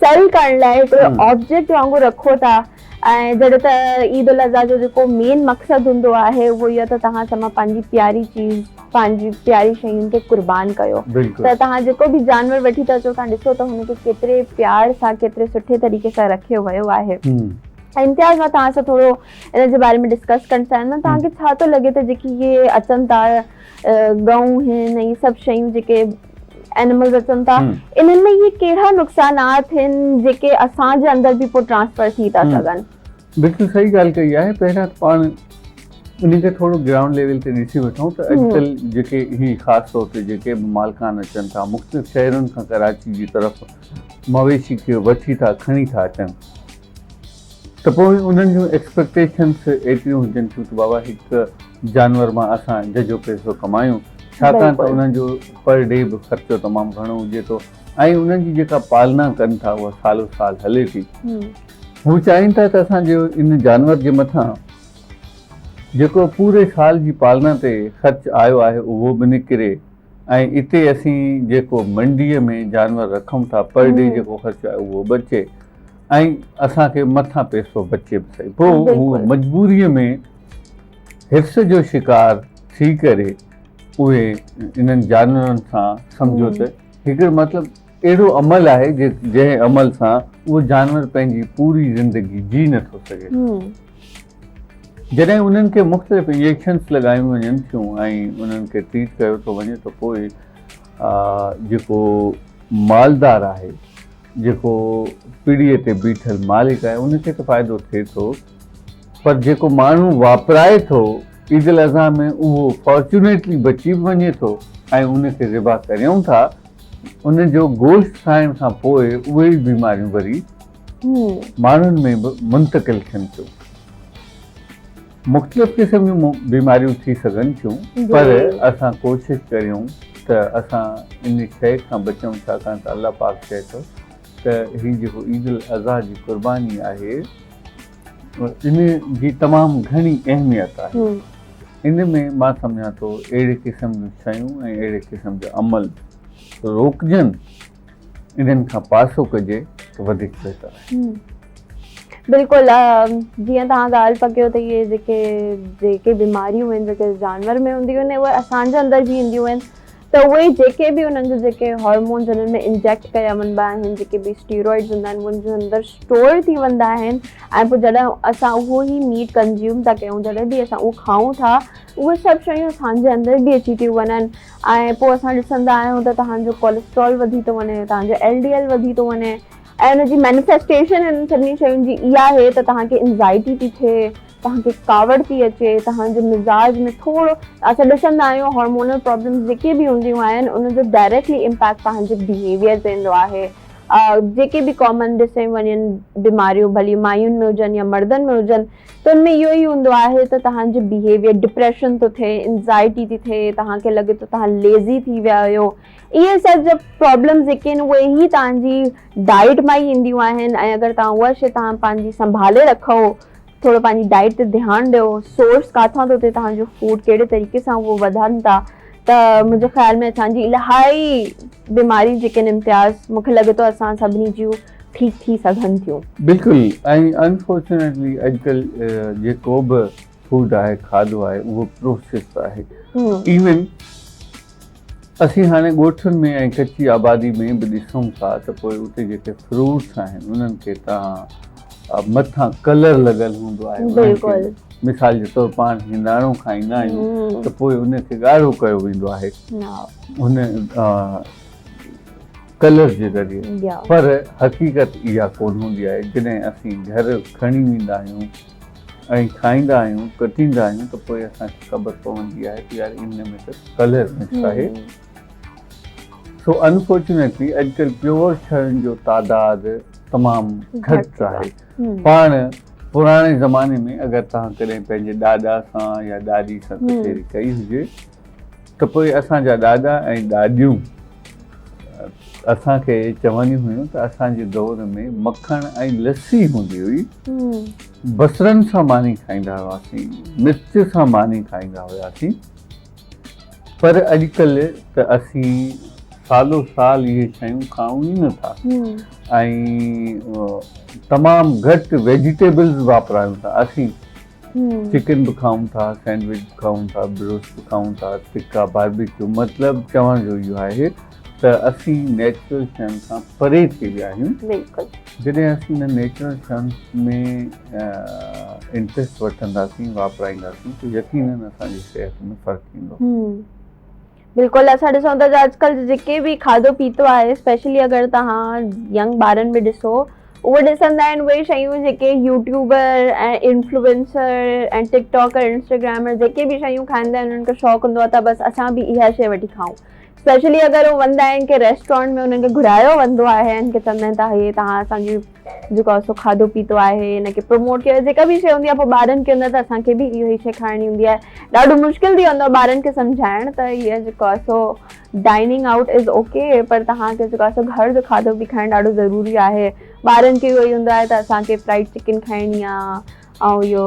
سيل ڪرڻ لاء هڪڙو آبجيڪٽ وانگر رکو ٿا ۽ جڏهن ته عيد الاضحيٰ جو جيڪو مين مقصد هوندو آهي اهو اهو ته توهان سما پنهنجي پياري چيز پنهنجي پياري شين کي قربان ڪيو ته توهان جيڪو به جانور وٺي ٿا اچو توهان ڏسو ته هن کي ڪيتري پيار سان ڪيتري سٺي طريقي سان رکيو ويو آهي امتياز مان توهان سان ٿورو ان جي باري ۾ ڊسڪس ڪرڻ چاهيندم توهان کي ڇا ٿو لڳي ته جيڪي اهي اچن ٿا ڳئون هن ۽ سڀ شيون جيڪي اينيملز اچن ٿا انهن ۾ اهي ڪهڙا نقصانات آهن جيڪي اسان جي اندر به پوء ٽرانسفر ٿي ٿا سگهن.
بلڪل صحيح ڳالهه ڪئي آهي پهريان ته پاڻ ان کي ٿورو گرائونڊ ليول تي ڏسي وٺون ته اڄڪلهه جيڪي هي خاص طور تي جيڪي به مالڪان اچن ٿا مختلف شهرن کان ڪراچي جي طرف مويشي کي وٺي ٿا کڻي ٿا اچن ته پوء انهن جون ايڪسپيڪٽيشنس ايتريون هجن ٿيون ته بابا هڪ جانور مان اسان ججهو پئسو ڪمايون ڇاڪاڻ ته انهن جو پر ڊي به خرچو تمام گهڻو هجي ٿو ۽ انهن جي جيڪا پالنا ڪن ٿا اها سالو سال هلي ٿي هو چاهين ٿا ته اسان جو ان جانور جي مٿان جيڪو پوري سال جي پالنا تي خرچ آيو آهي اهو به نڪري ۽ اتي اسين جيڪو منڊيء ۾ جانور رکون ٿا پر ڊي جيڪو خرچ آهي اهو بچي ۽ اسان کي مٿان پئسو بچي به سهي پوء هو مجبوريء ۾ حرص جو شڪار ٿي ڪري اهي انهن جانورن سان سمجهو ته هڪڙو مطلب اهڙو عمل آهي جنهن عمل سان اهو جانور پنهنجي پوري زندگي جي نٿو سگهي. جڏهن انهن کي مختلف انجيڪشنس لڳايون وڃن ٿيون ۽ انهن کي ٽريٽ ڪيو ٿو وڃي ته پوء جيڪو مالدار آهي جيڪو پيڙهيء تي بيٺل مالڪ آهي ان کي ته فائدو ٿئي ٿو پر جيڪو ماڻهو واپرائي ٿو عيد الاضحيٰ ۾ اهو فارچونيٽلي بچي به وڃي ٿو ۽ ان کي ذبح ڪريون ٿا ان جو گوشت کائڻ کان پوء اهي ئي بيماريون وري ماڻهن ۾ به منتقل ٿين ٿيون. مختلف قسم جون بيماريون ٿي سگهن ٿيون پر اسان ڪوشش ڪريون ته اسان ان شيء کان بچون ڇاڪاڻ ته الله پاڪ چئي ٿو ته هي جيڪو عيد الاضحيٰ جي قرباني آهي ان جي تمام گهڻي اهميت آهي ان ۾ مان سمجهان ٿو اهڙي قسم جون شيون ۽ اهڙي قسم جا عمل روڪجن انهن کان پاسو ڪجي ته وڌيڪ بهتر آهي.
بلڪل جيئن توهان ڳالهه پيا ڪيو ته اهي جيڪي جيڪي بيماريون آهن جيڪي جانور ۾ هونديون آهن اهي اسان جي اندر به اينديون آهن ته اهي جيڪي به انهن جو جيڪي هارمونز انهن ۾ انجيڪٽ ڪيا وڃبا آهن جيڪي به اسٽيرائڊز هوندا آهن انهن جي اندر اسٽور ٿي ويندا آهن ۽ پوء جڏهن اسان اهو ئي ميٽ ڪنزيوم ٿا ڪيون جڏهن به اسان اهو کائون ٿا اهي سڀ شيون اسان جي اندر به اچي ٿيون وڃن ۽ پوء اسان ڏسندا آهيون ته توهان جو ڪوليسٽرول وڌي ٿو وڃي توهان جو ايل ڊي ايل وڌي ٿو وڃي ۽ ان جي مينيفيسٽيشن انهن سڀني شين جي اها آهي ته توهان کي انزائٽي ٿي ٿئي توهان کي ڪاوڙ ٿي اچي توهان جي مزاج ۾ ٿورو اسان ڏسندا آهيون هارمونل پرابلمس جيڪي به هونديون آهن ان جو ڊائريڪٽلي امپيڪٽ توهان جي بيهيويئر تي ايندو آهي جيڪي به ڪامن ڏسي وڃن بيماريون ڀلي ماين ۾ هجن يا مردن ۾ هجن ته ان ۾ اهو ئي هوندو آهي ته توهان جو بيهيويئر ڊپريشن ٿو ٿئي انزائٽي ٿي ٿئي توهان کي لڳي ٿو توهان ليزي ٿي ويا آهيو اهي سڀ جا پرابلمز جيڪي آهن اهي ئي توهان جي ڊائيٽ مان ئي اينديون آهن ۽ اگر توهان اها شي توهان پنهنجي سنڀالي رکو ٿورو پنهنجي ڊائيٽ تي ڌيان ڏيو سورس ڪاٿان ٿو ٿئي توهان جو فوڊ ڪهڙي طريقي سان اهو وڌن ٿا ته منهنجي خيال ۾ اسان جي الاهي بيماريون جيڪي آهن امتياز مونکي لڳي ٿو اسان سڀني جون ٺيڪ ٿي سگهن ٿيون.
بلڪل ۽ انفارچونيٽلي اڄڪلهه جيڪو به فوڊ آهي کاڌو آهي اهو پروسيس آهي ايون اسين هاڻي ڳوٺن ۾ ۽ ڪچي آبادي ۾ به ڏسون ٿا ته پوء اتي جيڪي فروٽس آهن انهن کي تان مٿان ڪلر لڳل هوندو آهي
بلڪل
مثال جي طور پاڻ هنداڻو کائيندا آهيون ته پوء ان کي ڳاڙهو ڪيو ويندو آهي ان ڪلر جي ذريعي پر حقيقت اها ڪونه هوندي آهي جڏهن اسين گهر کڻي ويندا آهيون ۽ کائيندا آهيون ڪٽيندا آهيون ته پوء اسان کي خبر پوندي آهي ته يار ان ۾ ته ڪلر مڪس آهي سو انفارچونيٽلي اڄڪلهه پيور شين جو تعداد تمام گهٽ آهي پاڻ پراڻي زماني ۾ اگر توهان ڪڏهن پنهنجي ڏاڏا سان يا ڏاڏي سان ڪچهري ڪئي هجي ته پوء اسان جا ڏاڏا ۽ ڏاڏيون اسان کي چونديون هيون ته اسان جي دور ۾ مکڻ ۽ لسي هوندي هئي، بصرن سان ماني کائيندا هئاسين، مرچ سان ماني کائيندا هياسين، پر اڄڪلهه ته اسين سالو سال اهي شيون کائون ئي نه ٿا ۽ تمام گهٽ ويجيٽيبلز واپرايون ٿا اسين. چڪن به کائون ٿا، سينڊوچ به کائون ٿا، بروسٽ به کائون ٿا، ٽڪا، باربيڪيو مطلب چوڻ جو اهو آهي ته اسين نيچرل شين کان پري ٿي ويا آهيون.
بلڪل.
جڏهن اسين انهن نيچرل شين ۾ انٽريسٽ وٺنداسين، واپرائينداسين ته يقينن اسان جي صحت ۾ فرق ايندو.
بلڪل اسان ڏسون ٿا ته اڄڪلهه جيڪي به کاڌو پيتو آهي اسپيشلي اگر توهان ينگ ٻارن ۾ ڏسو اهي ڏسندا آهن اهي شيون جيڪي يوٽيوبر ۽ انفلوئنسر ۽ ٽڪ ٽاڪر انسٽاگرامر جيڪي به شيون کائيندا آهن انهن کي شوق هوندو آهي ته بس اسان به اها شي وٺي کائون اسپيشلي اگر هو ويندا آهن ڪنهن ريسٽورنٽ ۾ انهن کي گهرايو ويندو آهي ۽ چوندا آهن ته هي توهان اسان جي جيڪو آهي سو کاڌو پيتو آهي ان کي پروموٽ ڪيو جيڪا به شيء هوندي آهي پوء ٻارن کي هوندو آهي ته اسان کي به اهو ئي شيء کائڻي هوندي آهي ڏاڍو مشڪل ٿي ويندو آهي ٻارن کي سمجهائڻ ته هيء جيڪو آهي سو ڊائننگ آئوٽ از اوڪي پر توهان کي جيڪو آهي سو گهر جو کاڌو به کائڻ ڏاڍو ضروري آهي ٻارن کي اهو ئي هوندو آهي ته اسان کي فرائيڊ چڪن کائڻي آهي ۽ اهو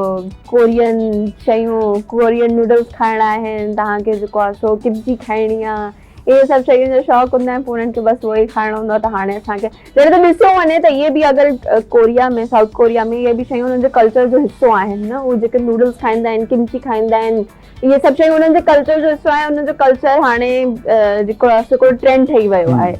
ڪورين شيون ڪورين نوڊلس کائڻا آهن توهان کي جيڪو آهي سو ڪمچي کائڻي آهي اهي سڀ شين جو شوق هوندا آهن پوء انهن کي بس اهو ئي کائڻو هوندو آهي ته هاڻي اسان کي جڏهن ته ڏسيو وڃي ته اهي به اگر ڪوريا ۾ سائوٿ ڪوريا ۾ اهي به شيون انهن جي ڪلچر جو حصو آهن نه اهي جيڪي نوڊلس کائيندا آهن ڪمچي کائيندا آهن اهي سڀ شيون انهن جي ڪلچر جو حصو آهن انهن جو ڪلچر هاڻي جيڪو آهي سو هڪڙو ٽرينڊ ٺهي ويو آهي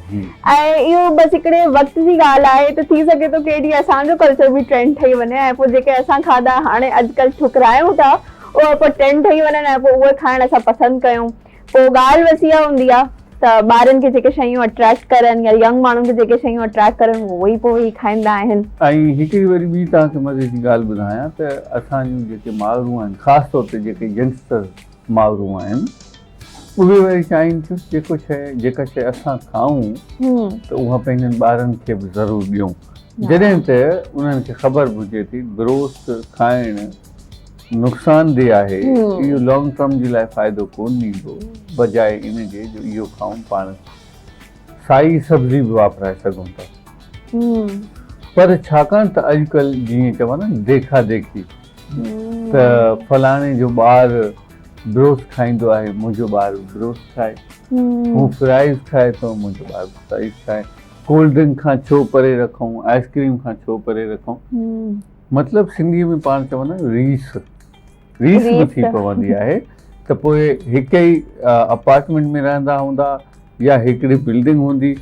۽ اهو بس هڪڙي وقت جي ڳالهه آهي ته ٿي سگهي ٿو ڪنهن ڏينهن اسان جو ڪلچر به ٽرينڊ ٺهي وڃي ۽ پوء جيڪي اسان کاڌا هاڻي اڄڪلهه ٺڪرايون ٿا اهي پوء ٽرينڊ ٺهي وڃن ۽ پوء اهي کائڻ اسان پسند ڪيون پوء ڳالهه بس اها هوندي آهي ته ٻارن کي جيڪي شيون اٽريڪٽ ڪرن يا ينگ ماڻهن کي جيڪي شيون اٽريڪٽ ڪرن اهي ئي پوء ويهي کائيندا آهن.
۽ هڪڙي وري ٻي توهان کي مزي جي ڳالهه ٻڌايان ته اسان جون جيڪي مائرون آهن خاص طور تي جيڪي ينگسٽر مائرون آهن اهي وري چاهين ٿيون جيڪو شيء جيڪا شيء اسان کائون ته اها پنهنجن ٻارن کي به ضرور ڏيون جڏهن ته انهن کي خبر به هجي ٿي بروسٽ کائڻ. نقصان ده آهي اهو لانگ ٽرم جي لاء فائدو ڪون ڏيندو بجاء ان جي جو اهو کائون پاڻ سائي سبزي به واپرائي سگهون ٿا پر ڇاڪاڻ ته اڄڪلهه جيئن چون نه ديکا ديکي ته فلاڻي جو ٻار بروس کائيندو آهي منهنجو ٻار بروس کائي هو فرائز کائي ٿو منهنجو ٻار فرائز کائي ڪولڊ ڊرنڪ کان ڇو پري رکون آئس ڪريم کان ڇو پري رکون مطلب سنڌيء ۾ پاڻ چوندا آهيون ريس ريس به ٿي پوندي آهي ته پوء هڪ ئي اپارٽمينٽ ۾ رهندا هوندا يا هڪڙي بلڊنگ هوندي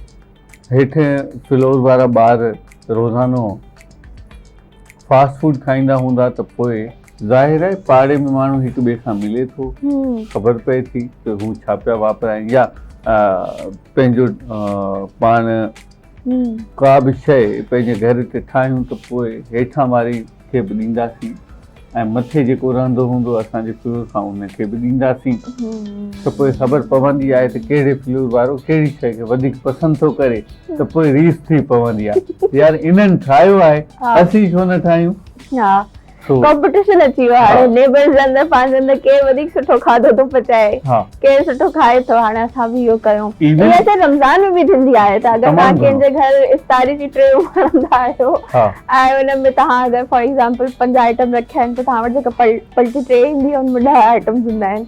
هيٺين فلور وارا ٻار روزانو فاسٽ فوڊ کائيندا هوندا ته پوء ظاهر آهي پاڙي ۾ ماڻهو هڪ ٻئي کان ملي ٿو خبر پئي ٿي ته هو ڇا پيا واپرائن يا پنهنجو پاڻ ڪا به شيء پنهنجي گهر تي ٺاهيون ته پوء هيٺان واري کي به ڏينداسين ۽ مٿي جيڪو رهندو هوندو اسان جي فلور کان ان کي به ڏينداسين ته پوء خبر پوندي آهي ته ڪهڙي فلور وارو ڪهڙي شيء کي وڌيڪ پسند ٿو ڪري ته پوء ريس ٿي پوندي آهي يار انهن ٺاهيو آهي اسين ڇو نه ٺاهيون.
ڪمپٽيشن اچي ويو هاڻي نيبرز جي اندر پنهنجي اندر ڪير وڌيڪ سٺو کاڌو ٿو پچائي ڪير سٺو کائي ٿو هاڻي اسان به اهو ڪيون اها شيء رمضان ۾ به ٿيندي آهي ته اگر توهان ڪنهن جي گهر افطاري جي ٽري وڻندا آهيو ۽ ان ۾ توهان اگر فار ايگزامپل پنج آئٽم رکيا آهن ته توهان وٽ جيڪا پلٽي ٽري ايندي آهي ان ۾ 10 آئٽمز هوندا آهن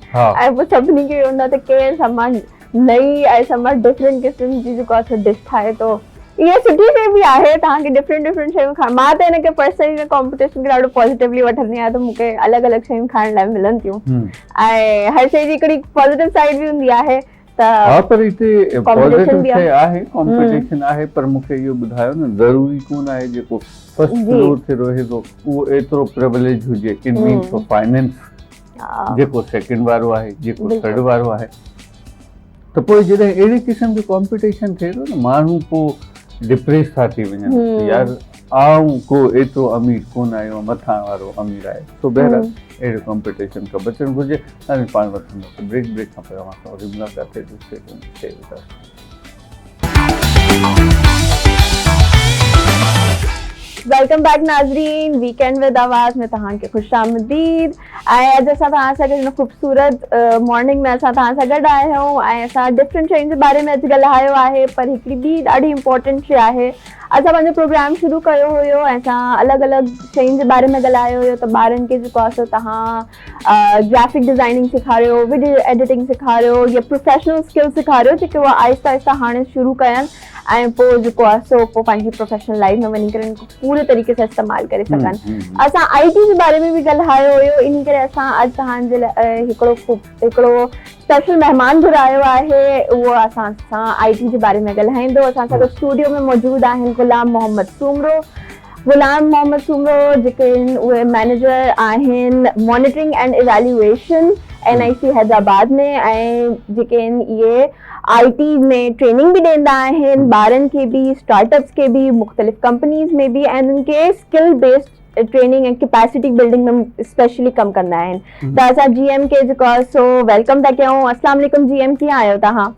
۽ پوء سڀني کي اهو هوندو آهي ته ڪير سامان نئين ۽ سموٽ ڊفرنٽ قسم جي جيڪو آهي سو ڊش ٺاهي ٿو. اها سٺي شيء به آهي توهان کي ڊفرنٽ ڊفرنٽ شيون کائڻ مان ته هن کي پرسنلي هن ڪامپيٽيشن کي ڏاڍو پازيٽولي وٺندي آهيان ته مون کي الڳ الڳ شيون کائڻ لاء ملن ٿيون ۽ هر شيء جي هڪڙي پازيٽو سائيڊ به هوندي آهي ته
ها پر هتي پازيٽو شيء آهي ڪامپيٽيشن آهي پر مون کي اهو ٻڌايو نه ضروري ڪونه آهي جيڪو فرسٽ فلور تي رهي ٿو اهو ايترو پروليج هجي ان مينس آف فائننس جيڪو سيڪنڊ وارو آهي جيڪو ٿرڊ وارو آهي ته پوء جڏهن اهڙي قسم جو ڪامپيٽيشن ٿئي ٿو نه ماڻهو پوء ڊپريس ٿا ٿي وڃن يار آئون ڪو ايترو امير ڪونه آهيان مٿان وارو امير آهي سو بهرحال اهڙي ڪامپيٽيشن کان بچڻ گهرجي هاڻي پاڻ وٺنداسين بريڪ بريڪ کان پوء اوهان سان وري ملاقات ٿئي ٿي.
Welcome back ناظرين ويڪ اينڊ ود آواز ۾ توهان کي خوش آمديد ۽ اڄ اسان توهان سان گڏ هن خوبصورت مارننگ ۾ اسان توهان سان گڏ آيا آهيون ۽ اسان ڊفرنٽ شين جي باري ۾ اڄ ڳالهايو آهي پر هڪڙي ٻي ڏاڍي امپورٽنٽ شي آهي اسان پنهنجو پروگرام شروع ڪيو هيو ۽ اسان الڳ الڳ شين جي باري ۾ ڳالهايو هيو ته ٻارن کي جيڪو آهي سو توهان گرافڪ ڊزائننگ سيکاريو، وڊيو ايڊيٽنگ سيکاريو يا پروفيشنل اسڪل سيکاريو جيڪي اهي آهستي آهستي هاڻي شروع ڪين ۽ پوء جيڪو آهي سو پوء پنهنجي پروفيشنل لائف ۾ وڃي ڪري ان کي پوري طريقي سان استعمال ڪري سگهن. اسان آئي ٽي جي باري ۾ به ڳالهايو هيو انهي ڪري اسان اڄ توهان جي لاء هڪڙو خوب هڪڙو اسپيشل مهمان گهرايو آهي اهو اسان سان آئي ٽي جي باري ۾ ڳالهائيندو اسان سان گڏ اسٽوڊيو ۾ موجود آهن غلام محمد سومرو غلام محمد سومرو جيڪي آهن اهي مئنيجر آهن monitoring and evaluation N I C Hyderabad ۾ ۽ جيڪي آهن اهي آئي ٽي ۾ ٽريننگ به ڏيندا آهن ٻارن کي به اسٽارٽ اپس کي به مختلف ڪمپنيز ۾ به ۽ انهن کي skill based training ۽ capacity building ۾ specially ڪم ڪندا آهن ته اسان جي ايم کي جيڪو آهي سو welcome ٿا ڪيون السلام عليڪم جي ايم ڪيئن آهيو توهان؟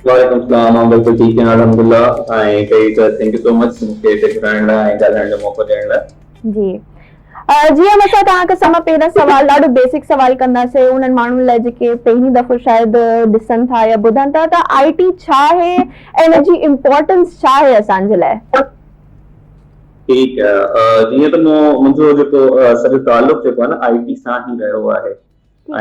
وعليڪم السلام آئون بلڪل ٺيڪ آهيان الحمدلله ۽ پهرين ته thank you سو مچ مون کي هتي گهرائڻ لاء ۽ ڳالهائڻ جو موقعو ڏيڻ لاء.
جي جي احمد صاحب توهان کان سڀ پهريان سوال ڏاڍو بيسڪ سوال ڪنداسين انهن ماڻهن لاء جيڪي پهرين دفعو شايد ڏسن ٿا يا ٻڌن ٿا ته آئي ٽي ڇا آهي ۽ ان جي امپورٽنس ڇا آهي اسان جي لاء؟
ٺيڪ آهي جيئن ته مون منهنجو جيڪو سڄو تعلق جيڪو آهي نه آئي ٽي سان ئي رهيو آهي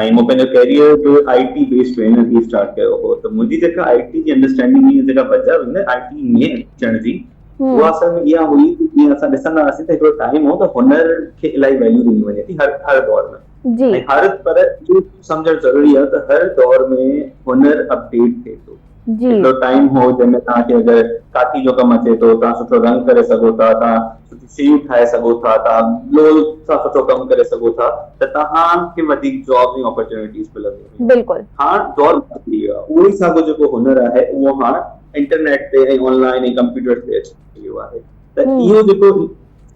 ۽ مون پنهنجو ڪيريئر به آئي ٽي بيسڊ ٽرينر ٿي اسٽارٽ ڪيو هو ته منهنجي جيڪا آئي ٽي جي انڊرسٽينڊنگ هئي جيڪا وجه هئي نه آئي ٽي ۾ اچڻ جي اها اصل ۾ اها هئي ته جيئن اسان ڏسندا هئاسين ته هڪڙو ٽائيم هو ته هنر کي الاهي ويليو ڏني وڃي ٿي هر هر دور ۾
جي
۽ هر پر اهو سمجهڻ ضروري آهي ته هر دور ۾ هنر اپڊيٽ ٿئي ٿو
جي.
هڪڙو ٽائيم هو جنهن ۾ توهان کي اگر ڪاٺي جو ڪم اچي ٿو توهان سٺو رنگ ڪري سگهو ٿا توهان سٺيون شيون ٺاهي سگهو ٿا توهان لوهه سان سٺو ڪم ڪري سگهو ٿا ته توهان کي وڌيڪ جابس ۽ اپرچونيٽيز ملنديون هيون.
بلڪل.
هاڻ دور بدلي ويو آهي اهو ئي ساڳيو جيڪو هنر آهي اهو هاڻ انٽرنيٽ تي ۽ آن لائن ۽ ڪمپيوٽر تي اچي ويو آهي ته اهو جيڪو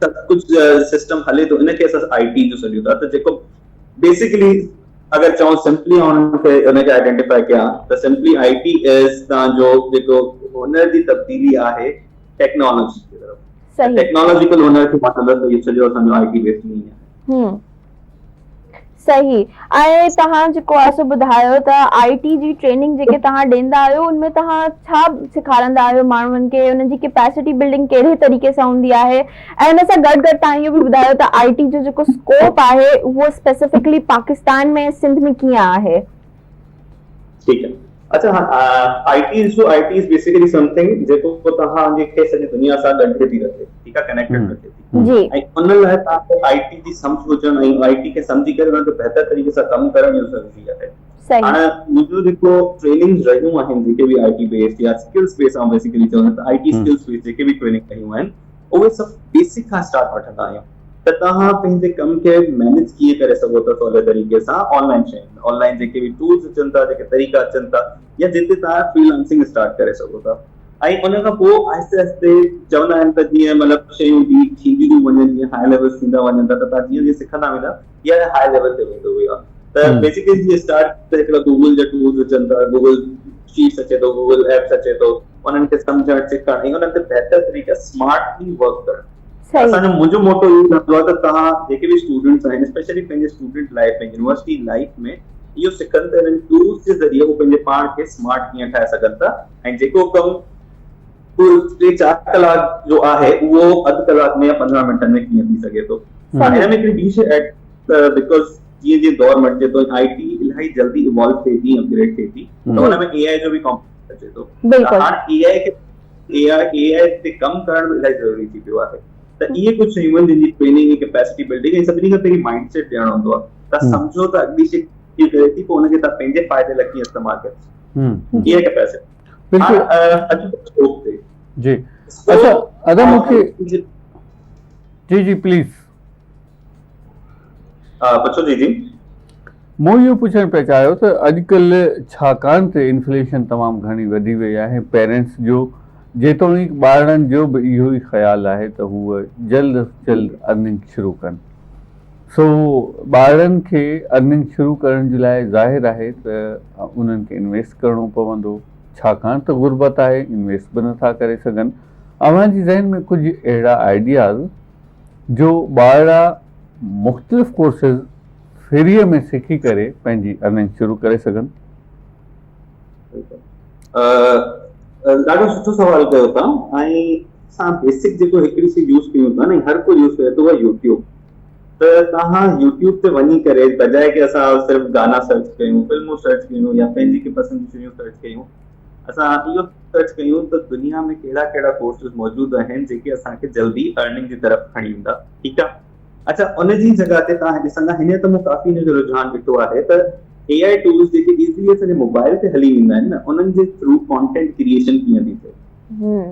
سڀ ڪجهه سسٽم هلي ٿو ان کي اسان آئي ٽي جو سڏيون ٿا ته جيڪو بيسڪلي اگر چئون سمپلي آئون انهن کي ان کي آئيڊينٽيفائي ڪيان ته سمپلي I T از توهان جو جيڪو هنر جي تبديلي آهي ٽيڪنالاجي جي طرف
صحيح
ٽيڪنالاجيڪل هنر کي مان چوندس ته اهو سڄو اسان جو I T based ئي آهي.
صحيح ۽ توهان جيڪو آهي سو ٻڌايو ته آئي ٽي جي ٽريننگ جيڪي توهان ڏيندا آهيو ان ۾ توهان ڇا سيکارندا آهيو ماڻهن کي انهن جي ڪيپيسٽي بلڊنگ ڪهڙي طريقي سان هوندي آهي ۽ ان سان گڏ گڏ توهان اهو به ٻڌايو ته آئي ٽي جو جيڪو اسڪوپ آهي اهو اسپيسفڪلي پاڪستان ۾ سنڌ ۾ ڪيئن آهي.
ٺيڪ آهي اڇا ها آئي ٽي جو I T is basically something جيڪو توهان جي کي سڄي دنيا سان ڳنڍي ٿي رکي ٺيڪ آهي ڪنيڪٽيڊ رکي ٿي
جي
۽ ان لاء توهان کي آئي ٽي جي سمجھ هجڻ ۽ آئي ٽي کي سمجهي ڪري ان تي بهتر طريقي سان ڪم ڪرڻ اهو ضروري آهي
صحيح
هاڻ منهنجو جيڪو ٽريننگز رهيون آهن جيڪي به آئي ٽي بيسڊ يا اسڪلز بيسڊ آئون بيسيڪلي چوندس ته آئي ٽي اسڪلز بيسڊ جيڪي به ٽريننگ رهيون آهن اهي سڀ بيسڪ کان اسٽارٽ وٺندا آهيون ته توهان پنهنجي ڪم کي مينيج ڪيئن ڪري سگهو ٿا سولي طريقي سان آن لائن شين ۾ آن لائن جيڪي به ٽولز اچن ٿا جيڪي طريقا اچن ٿا يا جتي توهان فري لانسنگ اسٽارٽ ڪري سگهو ٿا ۽ ان کان پوء آهستي آهستي چوندا آهن ته جيئن مطلب شيون ڊيپ ٿينديون ٿيون وڃن جيئن هاء ليولز ٿيندا وڃن ٿا ته توهان جيئن جيئن سکندا ويندا تيئن هاء ليول تي ويندو ويو آهي ته بيسڪلي جيئن اسٽارٽ ته هڪڙا گوگل جا ٽولز اچن ٿا گوگل شيٽس اچي ٿو گوگل ايپس اچي ٿو انهن کي سمجهڻ سکڻ ۽ انهن تي بهتر طريقي سمارٽلي ورڪ ڪرڻ.
صحيح.
اسان جو منهنجو موٽو اهو رهندو آهي ته توهان جيڪي به اسٽوڊنٽس آهن اسپيشلي پنهنجي اسٽوڊنٽ لائيف ۾ يونيورسٽي لائيف ۾ اهو سکن ته انهن ٽولز جي ذريعي هو پنهنجي پاڻ کي سمارٽ ڪيئن ٺاهي سگهن ٿا ۽ جيڪو ڪم ٽي چار ڪلاڪ جو آهي اهو اڌ ڪلاڪ ۾ يا 15 منٽن ۾ ڪيئن ٿي سگهي ٿو.
صحيح.
هن ۾ هڪڙي ٻي شيء ايڊ ته because جيئن جيئن دور مٽجي ٿو ۽ آئي ٽي الاهي جلدي ايوالو ٿئي ٿي اپگريڊ ٿئي ٿي ته ان ۾ اي آء جو به ڪمپونينٽ اچي ٿو ته هاڻ اي آء کي اي آء اي آء تي ڪم ڪرڻ به الاهي ضروري ٿي پيو آهي ته اهي ڪجهه شيون آهن جن جي ٽريننگ ۽ ڪيپيسٽي بلڊنگ ۽ سڀني کان پهرين مائنڊ سيٽ ڏيڻو هوندو آهي ته سمجهو ته اڳلي شي ڪيئن ڪري ٿي پوء ان کي تان پنهنجي فائدي لاء ڪيئن استعمال ڪري سگهو اها ڪيپيسٽي
بلڪل
اچو ته اسڪوپ تي
جي اچھا ادا مونکي جي جي پليز
پڇو جي جي.
مون اهو پڇڻ پئي چاهيو ته اڄڪلهه ڇاڪاڻ ته انفليشن تمام گهڻي وڌي وئي آهي پيرنٽس جو جيتوڻيڪ ٻارڙن جو به اهو ئي خيال آهي ته هو جلد از جلد ارننگ شروع ڪن سو ٻارڙن کي ارننگ شروع ڪرڻ جي لاء ظاهر آهي ته انهن کي انويسٽ ڪرڻو پوندو ڇاڪاڻ ته غربت آهي انويسٽ به نٿا ڪري سگهن اوهان جي ذهن ۾ ڪجهه اهڙا آئيڊياز جو ٻارڙا مختلف ڪورسز فريء ۾ سکي ڪري پنهنجي ارننگ شروع ڪري سگهن.
ڏاڍو سٺو سوال ڪيو ٿا ۽ اسان بيسڪ جيڪو هڪڙي شي يوز ڪيون ٿا نه هر ڪو يوز ڪري ٿو اها يوٽيوب ته توهان يوٽيوب تي وڃي ڪري بجاء ڪي اسان صرف گانا سرچ ڪيون فلمون سرچ ڪيون يا پنهنجي ڪي پسند جون شيون سرچ ڪيون اسان اهو سرچ ڪيون ته دنيا ۾ ڪهڙا ڪهڙا ڪورسز موجود آهن جيڪي اسان کي جلدي ارننگ جي طرف کڻي ايندا ٺيڪ آهي اڇا ان جي جڳهه تي توهان ڏسندا هينئر ته مون ڪافي ان جو رجحان ڏٺو آهي ته اي آء ٽولز جيڪي ايزلي اسان جي موبائل تي هلي ويندا آهن نه انهن جي ٿرو ڪانٽينٽ ڪريئيشن ڪيئن ٿي ٿئي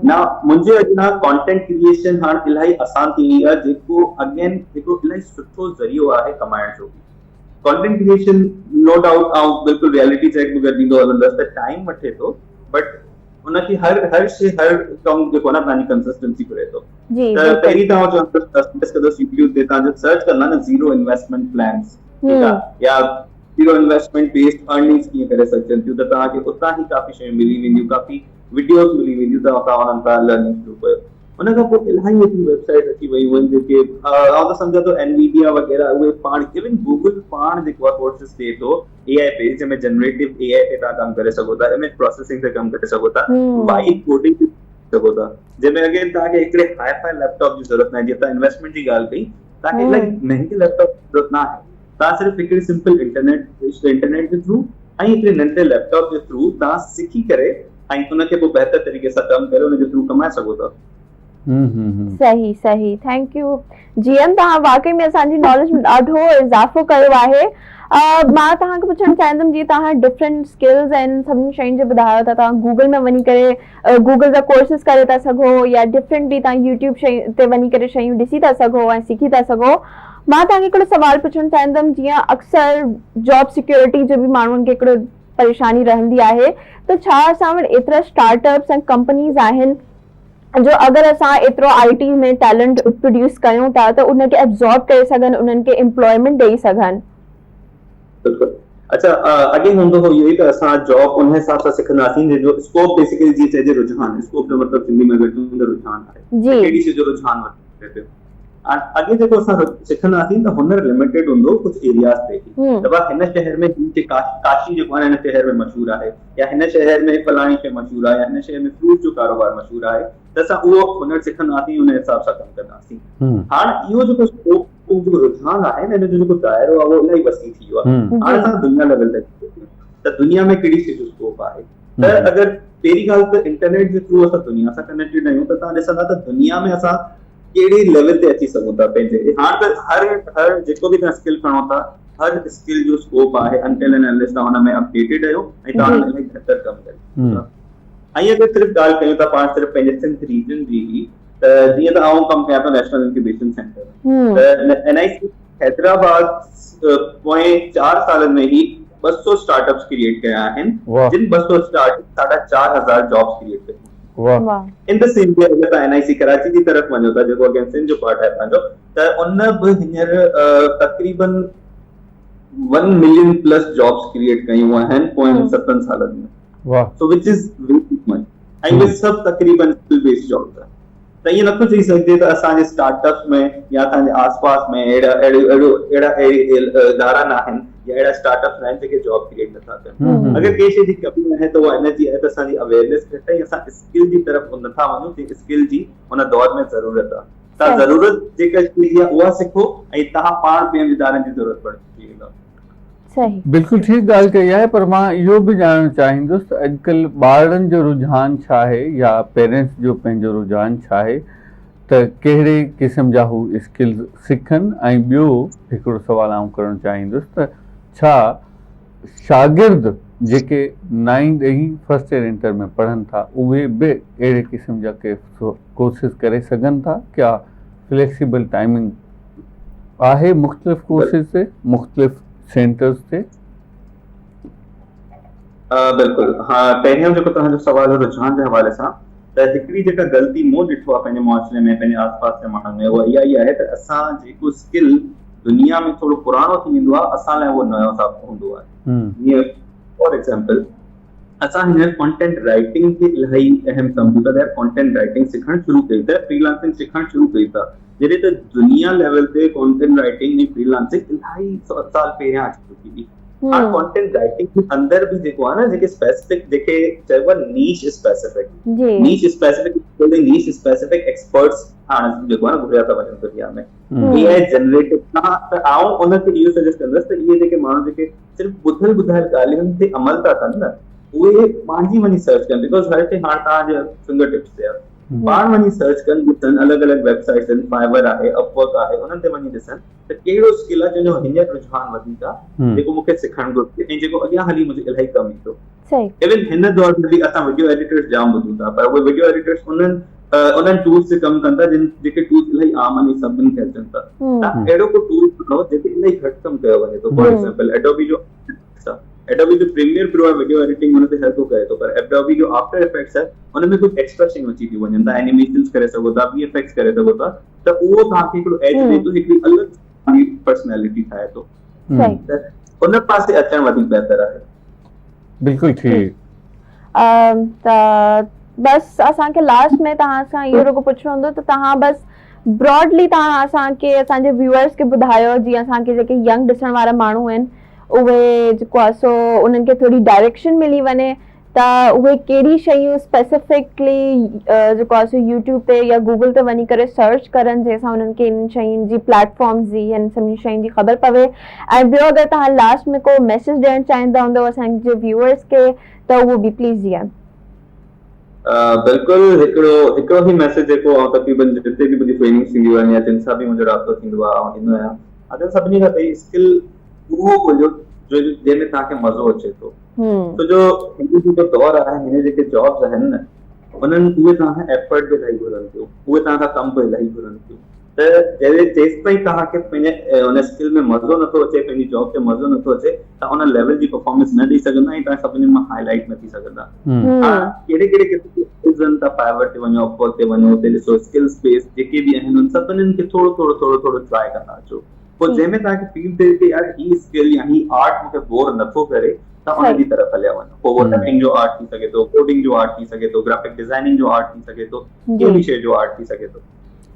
نه منهنجي اڳيان ڪانٽينٽ ڪريئيشن هاڻ الاهي آسان ٿي وئي آهي جيڪو اگين هڪڙو الاهي سٺو ذريعو آهي ڪمائڻ جو به ڪانٽينٽ ڪريئيشن نو ڊائوٽ آئون بلڪل ريئلٽي چيڪ به گڏ ڏيندو هلندس ته ٽائيم وٺي ٿو بٽ ان کي هر هر شي هر ڪم جيڪو نه پنهنجي ڪنسسٽنسي گهري ٿو ته پهرين ته آئون چوندس سجيسٽ ڪندس يوٽيوب تي تان جو سرچ ڪندا نه زيرو انويسٽمينٽ پلانس ٺيڪ آ يا زيرو انويسٽمينٽ بيسڊ ارننگس ڪيئن ڪري سگهجن ٿيون ته توهان کي اتان ئي ڪافي شيون ملي وينديون ڪافي وڊيوز ملي وينديون ته توهان انهن تان لرننگ شروع ڪيو ان کان پوء الاهي ايتريون ويب سائيٽس اچي ويون آهن جيڪي آئون ته سمجهان ٿو اينويڊيا وغيره اهي پاڻ ايون گوگل پاڻ جيڪو آهي ڪورسز ڏئي ٿو اي آء بيس جنهن ۾ جنريٽو اي آء تي توهان ڪم ڪري سگهو ٿا اميج پروسيسنگ تي ڪم ڪري سگهو ٿا وائب ڪوڊنگ تي سگهو ٿا جنهن ۾ اگين توهان کي هڪڙي هاء فاء ليپ ٽاپ جي ضرورت ناهي جيئن توهان انويسٽمينٽ جي ڳالهه ڪئي توهان کي الاهي مهنگي ليپ ٽاپ جي ضرورت ناهي توهان صرف هڪڙي سمپل انٽرنيٽ انٽرنيٽ جي ٿرو ۽ هڪڙي ننڍڙي ليپ ٽاپ جي ٿرو توهان سکي ڪري ۽ ان کي پوء بهتر طريقي سان ڪم ڪري ان جي ٿرو ڪمائي سگهو ٿا.
صحيح صحيح thank you جي ايم توهان واقعي ۾ اسان جي ناليج ۾ ڏاڍو اضافو ڪيو آهي مان توهان کي پڇڻ چاهيندم جيئن توهان ڊفرنٽ اسڪلز ۽ سڀني شين جو ٻڌايو ٿا توهان گوگل ۾ وڃي ڪري گوگل جا ڪورسز ڪري ٿا سگهو يا ڊفرنٽ به توهان يوٽيوب شين تي وڃي ڪري شيون ڏسي ٿا سگهو ۽ سکي ٿا سگهو مان توهان کي هڪڙو سوال پڇڻ چاهيندم جيئن اڪثر جاب سيڪيورٽي جو به ماڻهن کي هڪڙو پريشاني رهندي آهي ته ڇا اسان وٽ ايترا اسٽارٽ اپس ۽ ڪمپنيز آهن جو اگر اسان ايترو آئي ٽي ۾ ٽيلنٽ پروڊيوس ڪيون ٿا ته ان کي ابزارب ڪري سگهن انهن کي امپلائمينٽ ڏئي سگهن.
بلڪل اڇا اڳي هوندو هو اهو ئي ته اسان جاب ان حساب سان سکنداسين جنهن جو اسڪوپ بيسيڪلي جيئن چئجي رجحان اسڪوپ جو مطلب سنڌي ۾ اگر چئون ته رجحان آهي ته ڪهڙي شي جو رجحان وڌي پيو. اڳي جيڪو اسان سکندا هئاسين ته هنر لميٽيڊ هوندو هو ڪجهه ايرياز تي ئي ته ڀا هن شهر ۾ هي ڪاشي جيڪو آهي هن شهر ۾ مشهور آهي يا هن شهر ۾ فلاڻي شيء مشهور آهي يا هن شهر ۾ فروٽ جو ڪاروبار مشهور آهي ته اسان اهو هنر سکندا هئاسين ان حساب سان ڪم ڪندا هئاسين. هاڻ اهو جيڪو اسڪوپ جو رجحان آهي نه ان جو جيڪو دائرو آهي اهو الاهي وسيع ٿي ويو آهي. هاڻ اسان دنيا ليول تي ته دنيا ۾ ڪهڙي شيء جو اسڪوپ آهي ته اگر پهرين ڳالهه ته انٽرنيٽ جي ٿرو اسان دنيا سان ڪنيڪٽيڊ آهيون ته توهان ڏسندا ته دنيا ۾ اسان ڪهڙي ليول تي اچي سگهون ٿا پنهنجي هاڻ ته هر هر جيڪو به توهان اسڪل کڻو ٿا هر اسڪل جو اسڪوپ آهي انٽل اينڊ انليس توهان ان ۾ اپڊيٽيڊ آهيو ۽ توهان ان ۾ الاهي بهتر ڪم ڪري سگهو ٿا ۽ اگر صرف ڳالهه ڪيون ٿا پاڻ صرف پنهنجي سنڌ ريجن جي ئي ته جيئن ته آئون ڪم ڪيان ٿو نيشنل انڪيوبيشن سينٽر ته اين آء سي حيدرآباد پوئين 4 سالن ۾ ئي 200 اسٽارٽ اپس ڪريئيٽ ڪيا آهن جن 200 اسٽارٽ ساڍا 4000 جابس ڪريئيٽ ڪيون. ان the same V اگر توهان اين آء سي ڪراچي جي طرف وڃو ٿا جيڪو اگين سنڌ جو پارٽ آهي پنهنجو ته ان به هينئر تقريبن 1 ملين پلس جابس ڪريئيٽ ڪيون آهن پوئين 7 سالن ۾. سو وچ از وي ٽو مچ ۽ اهي سڀ تقريبن اسڪل بيسڊ جابس آهن. ته ائين نٿو چئي سگهجي ته اسان جي اسٽارٽ اپس ۾ يا اسان جي آس پاس ۾ اهڙا اهڙو اهڙا ادارا نه آهن يا اهڙا اسٽارٽ اپس نه آهن جيڪي جاب ڪريئيٽ نٿا ڪن. اگر ڪنهن شيء جي ڪمي آهي ته اها ان جي آهي ته اسان جي اويئرنيس گهٽ آهي اسان اسڪل جي طرف نٿا وڃون جنهن اسڪل جي ان دور ۾ ضرورت آهي. توهان ضرورت جيڪا شيء جي آهي اها سکو ۽ توهان پاڻ ٻين ادارن جي ضرورت پئجي ويندو.
صحيح.
بلڪل ٺيڪ ڳالهه ڪئي آهي پر مان اهو به ڄاڻڻ چاهيندس ته اڄڪلهه ٻارڙن جو رجحان ڇا آهي يا پيرنٽس جو پنهنجو رجحان ڇا آهي ته ڪهڙي قسم جا هو اسڪلز سکن ۽ ٻيو هڪڙو سوال آئون ڪرڻ چاهيندس ته ڇا شاگرد جيڪي نائين ڏهين فرسٽ ايئر انٽر ۾ پڙهن ٿا اهي به اهڙي قسم جا ڪي ڪورسز ڪري سگهن ٿا ڪيا فليڪسيبل ٽائمنگ آهي مختلف ڪورسز تي مختلف سينٽرز تي.
بلڪل ها پهريون جيڪو توهان جو سوال هو رجحان جي حوالي سان ته هڪڙي جيڪا غلطي مون ڏٺو آهي پنهنجي معاشري ۾ پنهنجي آس پاس جي ماڻهن ۾ اها اها ئي آهي ته اسان جيڪو اسڪل دنيا ۾ ٿورو پراڻو ٿي ويندو آهي اسان لاء اهو نيو ثابت هوندو آهي جيئن فار ايگزامپل اسان هينئر ڪانٽينٽ رائيٽنگ کي الاهي اهم سمجهون ٿا ته يار ڪانٽينٽ رائيٽنگ سکڻ شروع ڪيون ٿا فري لانسنگ سکڻ شروع ڪيون ٿا جڏهن ته دنيا ليول تي ڪانٽينٽ رائيٽنگ ۽ فري لانسنگ الاهي سال پهريان اچي چڪي هئي هاڻ ڪانٽينٽ رائيٽنگ جي اندر به جيڪو آهي نه جيڪي اسپيسفڪ جيڪي چئبو آهي نيش اسپيسفڪ نيش اسپيسفڪ نيش اسپيسفڪ ايڪسپرٽس هاڻ جيڪو آهي نه گهريا ٿا وڃن دنيا ۾ اي آء جنريٽيڊ ته آئون ان کي اهو سجيسٽ ڪندس ته اهي جيڪي ماڻهو جيڪي صرف ٻڌل ٻڌايل ڳالهين تي عمل ٿا ڪن نه اهي پنهنجي وڃي سرچ ڪن because هر شيء هاڻ توهان جي فنگر ٽپس تي آهي پاڻ وڃي سرچ ڪن ڏسن الڳ الڳ ويب سائيٽس آهن فائبر آهي اپ ورڪ آهي انهن تي وڃي ڏسن ته ڪهڙو اسڪل آهي جنهن جو هينئر رجحان وڌيڪ آهي جيڪو مون کي سکڻ گهرجي ۽ جيڪو اڳيان هلي منهنجي الاهي ڪم ايندو. ايون هن دور ۾ به اسان وڊيو ايڊيٽرس جام ٻڌون ٿا پر اهي وڊيو ايڊيٽرس انهن انهن ٽولز تي ڪم ڪن ٿا جن جيڪي ٽولز الاهي عام آهن ۽ سڀني کي اچن ٿا تان اهڙو ڪو ٽول کڻو جتي الاهي گهٽ ڪم ڪيو وڃي ٿو فار ايگزامپل ايڊوبي جو ايڊوبي جو پريميئر پرو آهي وڊيو ايڊيٽنگ ان تي هر ڪو ڪري ٿو پر ايڊوبي جو آفٽر افيڪٽس آهي ان ۾ ڪجهه ايڪسٽرا شيون اچي ٿيون وڃن تان اينيميشنز ڪري سگهو ٿا وي ايف ايڪس ڪري سگهو ٿا ته اهو توهان کي هڪڙو ايج ڏئي ٿو هڪڙي الڳ پرسنالٽي ٺاهي ٿو ته ان پاسي اچڻ وڌيڪ بهتر آهي.
بلڪل ٺيڪ.
ته بس اسان کي لاسٽ ۾ توهان سان اهو رڳو پڇڻو هوندو ته توهان بس براڊلي توهان اسان کي اسان جي ويوئرس کي ٻڌايو جيئن اسان کي جيڪي ينگ ڏسڻ وارا ماڻهو آهن اهي جيڪو آهي سو انهن کي ٿوري ڊائريڪشن ملي وڃي ته اهي ڪهڙي شيون اسپيسفڪلي جيڪو آهي سو يوٽيوب تي يا گوگل تي وڃي ڪري سرچ ڪرن جنهن سان انهن کي انهن شين جي پليٽ فارمز جي انهن سڀني شين جي خبر پوي ۽ ٻيو اگر توهان لاسٽ ۾ ڪو ميسيج ڏيڻ چاهيندا هوندو اسان جي ويوئرس کي ته اهو به پليز ڏين.
بلڪل هڪڙو هڪڙو ئي ميسيج جيڪو آئون تقريبن جتي به منهنجي ٽريننگس ٿينديون آهن يا جن سان به منهنجو رابطو ٿيندو آهي آئون ڏيندو آهيان اگر سڀني کان پهرين اسڪل اهو ڳوليو جو جنهن ۾ توهان کي مزو اچي ٿو ڇو جو هن جو جيڪو دور آهي هن جيڪي جابس آهن نه انهن اهي توهان کان ايفرٽ به الاهي گهرن ٿيون اهي توهان کان ڪم به الاهي گهرن ٿيون ته جڏهن جيستائين توهان کي پنهنجي ان اسڪل ۾ مزو نٿو اچي پنهنجي جاب تي مزو نٿو اچي ته ان ليول جي پرفارمنس نه ڏئي سگهندا ۽ توهان سڀني مان هائي لائيٽ نه ٿي سگهندا ها ڪهڙي ڪهڙي قسم جي اسڪلز آهن توهان فائيور تي وڃو اپ ورڪ تي وڃو اتي ڏسو اسڪلز بيس جيڪي به آهن ان سڀني کي ٿورو ٿورو ٿورو ٿورو ٽرائي ڪندا اچو پوء جنهن ۾ توهان کي فيل ٿئي ته يار هي اسڪل يا هي آرٽ مون کي بور نٿو ڪري ته ان جي طرف هليا وڃو پوء اهو ٽائپنگ جو آرٽ ٿي سگهي ٿو ڪوڊنگ جو آرٽ ٿي سگهي ٿو گرافڪ ڊزائننگ جو آرٽ ٿي سگهي ٿو ڪنهن به شيء جو آرٽ ٿي سگهي ٿو.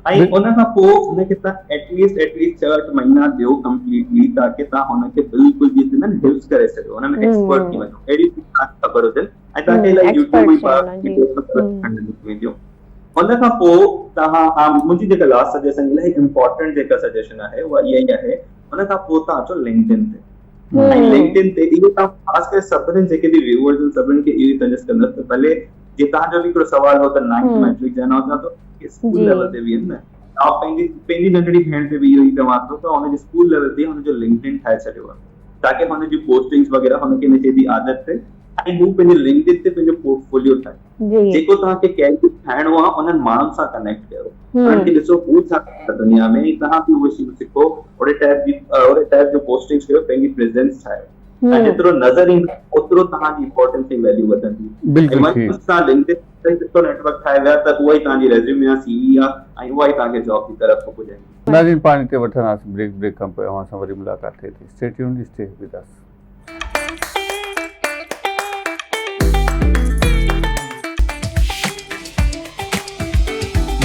۽ ان کان پوء ان کي توهان ايٽ ليسٽ ڇهه اٺ مهينا ڏيو ڪمپليٽلي تاڪه توهان هن کي بلڪل جيئن چوندا آهن حفظ ڪري سگهو ان ۾ ايڪسپرٽ ٿي وڃو اهڙي توهان کي خبر هجن ۽ توهان کي الاهي يوٽيوب ۾ وينديون. ان کان پوء توهان ها منهنجي جيڪا لاسٽ سجيشن الاهي امپورٽنٽ جيڪا سجيشن آهي اها اها ئي آهي ان کان پوء توهان اچو لنڪڊ ان تي ۽ لنڪڊ ان تي اهو توهان خاص ڪري سڀني جيڪي به ويوئرز آهن سڀني کي اهو ئي سجيسٽ ڪندس ته ڀلي جي توهان جو به هڪڙو سوال هو ته نائنٿ ميٽرڪ جا نوجوان ته اسڪول ليول تي به آهن نه توهان پنهنجي پنهنجي ننڍڙي ڀيڻ تي به اهو ئي چوان ٿو ته هن جي اسڪول ليول تي هن جو لنڪڊ ان ٺاهي ڇڏيو آهي تاڪه هن جي پوسٽنگس وغيره هن کي ان شيء جي عادت ٿئي ۽ هو پنهنجي لنڪڊ ان تي پنهنجو پورٽفوليو ٺاهي جيڪو توهان کي ڪيريئر ٺاهڻو آهي انهن ماڻهن سان ڪنيڪٽ ڪيو انهن کي ڏسو هو ڇا ڪن ٿا دنيا ۾ ۽ توهان به اهي شيون سکو اهڙي ٽائپ جي اهڙي ٽائپ جون پوسٽنگس ڪيو پنهنجي پريزنس ٺاهيو ۽ جيترو نظر ايندو اوترو توهان جي امپورٽنس ۽ ويليو وڌندي ۽ ونس توهان لنڪڊ ان تي سٺو نيٽورڪ ٺاهي ويا ته اها ئي توهان جي ريزيومي آهي سي وي آهي ۽ اها ئي توهان کي جاب جي طرف پڄائيندي.
ناظرين پاڻ هتي وٺنداسين بريڪ بريڪ کان پوء اوهان سان وري ملاقات ٿئي ٿي stay tuned stay with us.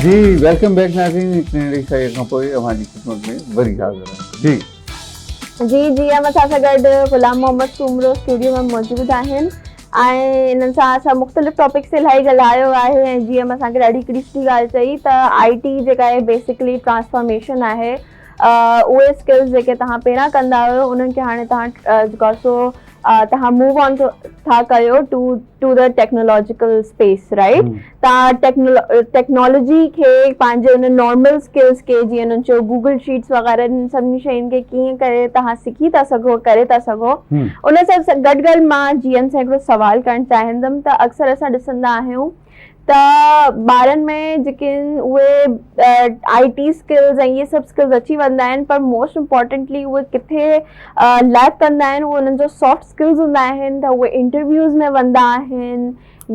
جي welcome back ناظرين هڪ ننڍڙي شيء کان پوء اوهان جي خدمت ۾ وري حاضر آهيون جي.
جي جي احمد صاحب سان گڏ غلام محمد سومرو اسٽوڊيو ۾ موجود آهن ۽ انهن سان اسان مختلف ٽاپڪس تي الاهي ڳالهايو آهي ۽ جي ايم اسان کي ڏاڍي هڪڙي سٺي ڳالهه چئي ته آئي ٽي جيڪا آهي بيسڪلي ٽرانسفارميشن آهي اهي اسڪلز جيڪي توهان پهريان ڪندا هيو انهن کي هاڻي توهان جيڪو آهي سو توهان موو آن ٿا ڪيو to to the technological space right توهان ٽيڪنالاجي کي پنهنجي ان نارمل اسڪلز کي جيئن انهن چيو گوگل شيٽس وغيره انهن سڀني شين کي ڪيئن ڪري توهان سکي ٿا سگهو ڪري ٿا سگهو ان سان گڏ گڏ مان جي ايم سان هڪڙو سوال ڪرڻ چاهيندم ته اڪثر اسان ڏسندا آهيون ته ٻارن ۾ جيڪي آهن اهي آئي ٽي اسڪلز ۽ اهي سڀ اسڪلز اچي ويندا آهن پر موسٽ امپورٽنٽلي اهي ڪٿي ليڪ ڪندا آهن اهي انهن جو سافٽ اسڪلز هوندا آهن ته اهي انٽرويوز ۾ ويندا آهن